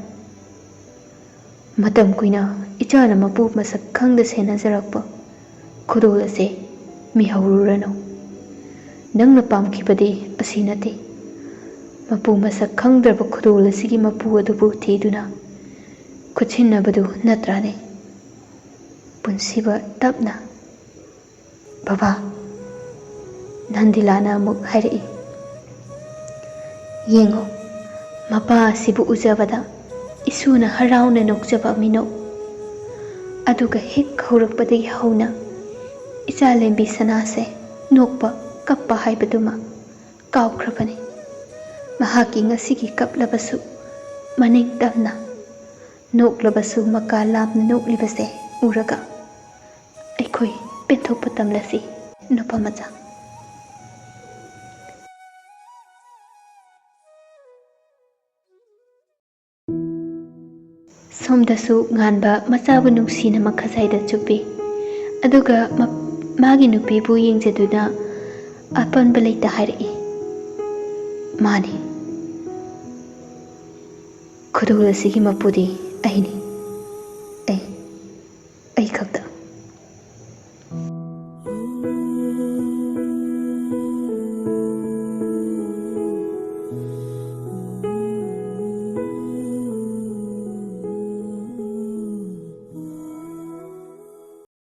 "ꯃꯇꯝ ꯀꯨꯏꯅ ꯏꯆꯥꯅ ꯃꯄꯨ ꯃꯁꯛ ꯈꯪꯗ ꯁꯦꯟꯅꯖꯔꯛꯄ ꯈꯨꯗꯣꯜ ꯑꯁꯦ ꯃꯤꯍꯧꯔꯨꯔꯅꯨ꯫ ꯅꯪꯅ ꯄꯥꯝꯈꯤꯕꯗꯤ ꯑꯁꯤ ꯅꯠꯇꯦ꯫ ꯃꯄꯨ ꯃꯁꯛ ꯈꯪꯗ꯭ꯔꯕ ꯈꯨꯗꯣꯜ ꯑꯁꯤꯒꯤ ꯃꯄꯨ ꯑꯗꯨꯕꯨ ꯊꯤꯗꯨꯅ ꯈꯨꯠꯁꯤꯟꯅꯕꯗꯨ ꯅꯠꯇ꯭ꯔꯥꯅꯦ?" ꯄꯨꯟꯁꯤꯕ ꯇꯞꯅ, "ꯕꯕꯥ," ꯅꯟꯗꯤꯂꯥꯅ ꯑꯃꯨꯛ ꯍꯥꯏꯔꯛꯏ, "ꯌꯦꯡꯉꯣ, ꯃꯄꯥ ꯑꯁꯤꯕꯨ ꯎꯖꯕꯗ ꯏꯁꯨꯅ ꯍꯔꯥꯎꯅ ꯅꯣꯛꯆꯕ ꯃꯤꯅꯣꯛ꯫ ꯑꯗꯨꯒ ꯍꯦꯛ ꯍꯧꯔꯛꯄꯗꯒꯤ ꯍꯧꯅ ꯏꯆꯥ ꯂꯦꯝꯕꯤ ꯁꯅꯥꯁꯦ ꯅꯣꯛꯄ ꯀꯞꯄ ꯍꯥꯏꯕꯗꯨꯃ ꯀꯥꯎꯈ꯭ꯔꯕꯅꯤ꯫ ꯃꯍꯥꯛꯀꯤ ꯉꯁꯤꯒꯤ ꯀꯞꯂꯕꯁꯨ ꯃꯅꯤꯡ ꯇꯝꯅ, ꯅꯣꯛꯂꯕꯁꯨ ꯃꯀꯥ ꯂꯥꯝꯅ ꯅꯣꯛꯂꯤꯕꯁꯦ ꯎꯔꯒ ꯑꯩꯈꯣꯏ ꯄꯦꯟꯊꯣꯛꯄ ꯇꯝꯂꯁꯤ, ꯅꯨꯄꯥ ꯃꯆꯥ꯫" ꯁꯣꯝꯗꯁꯨ ꯉꯥꯟꯕ ꯃꯆꯥꯕꯨ ꯅꯨꯡꯁꯤꯅ ꯃꯈꯖꯥꯏꯗ ꯆꯨꯞꯄꯤ꯫ ꯑꯗꯨꯒ ꯃ-, ꯃꯥꯒꯤ ꯅꯨꯄꯤꯕꯨ ꯌꯦꯡꯖꯗꯨꯅ ꯑꯄꯟꯕ ꯂꯩꯇ ꯍꯥꯏꯔꯛꯏ, "ꯃꯥꯅꯤ, ꯈꯨꯗꯣꯜ ꯑꯁꯤꯒꯤ ꯃꯄꯨꯗꯤ ꯑꯩꯅꯤ꯫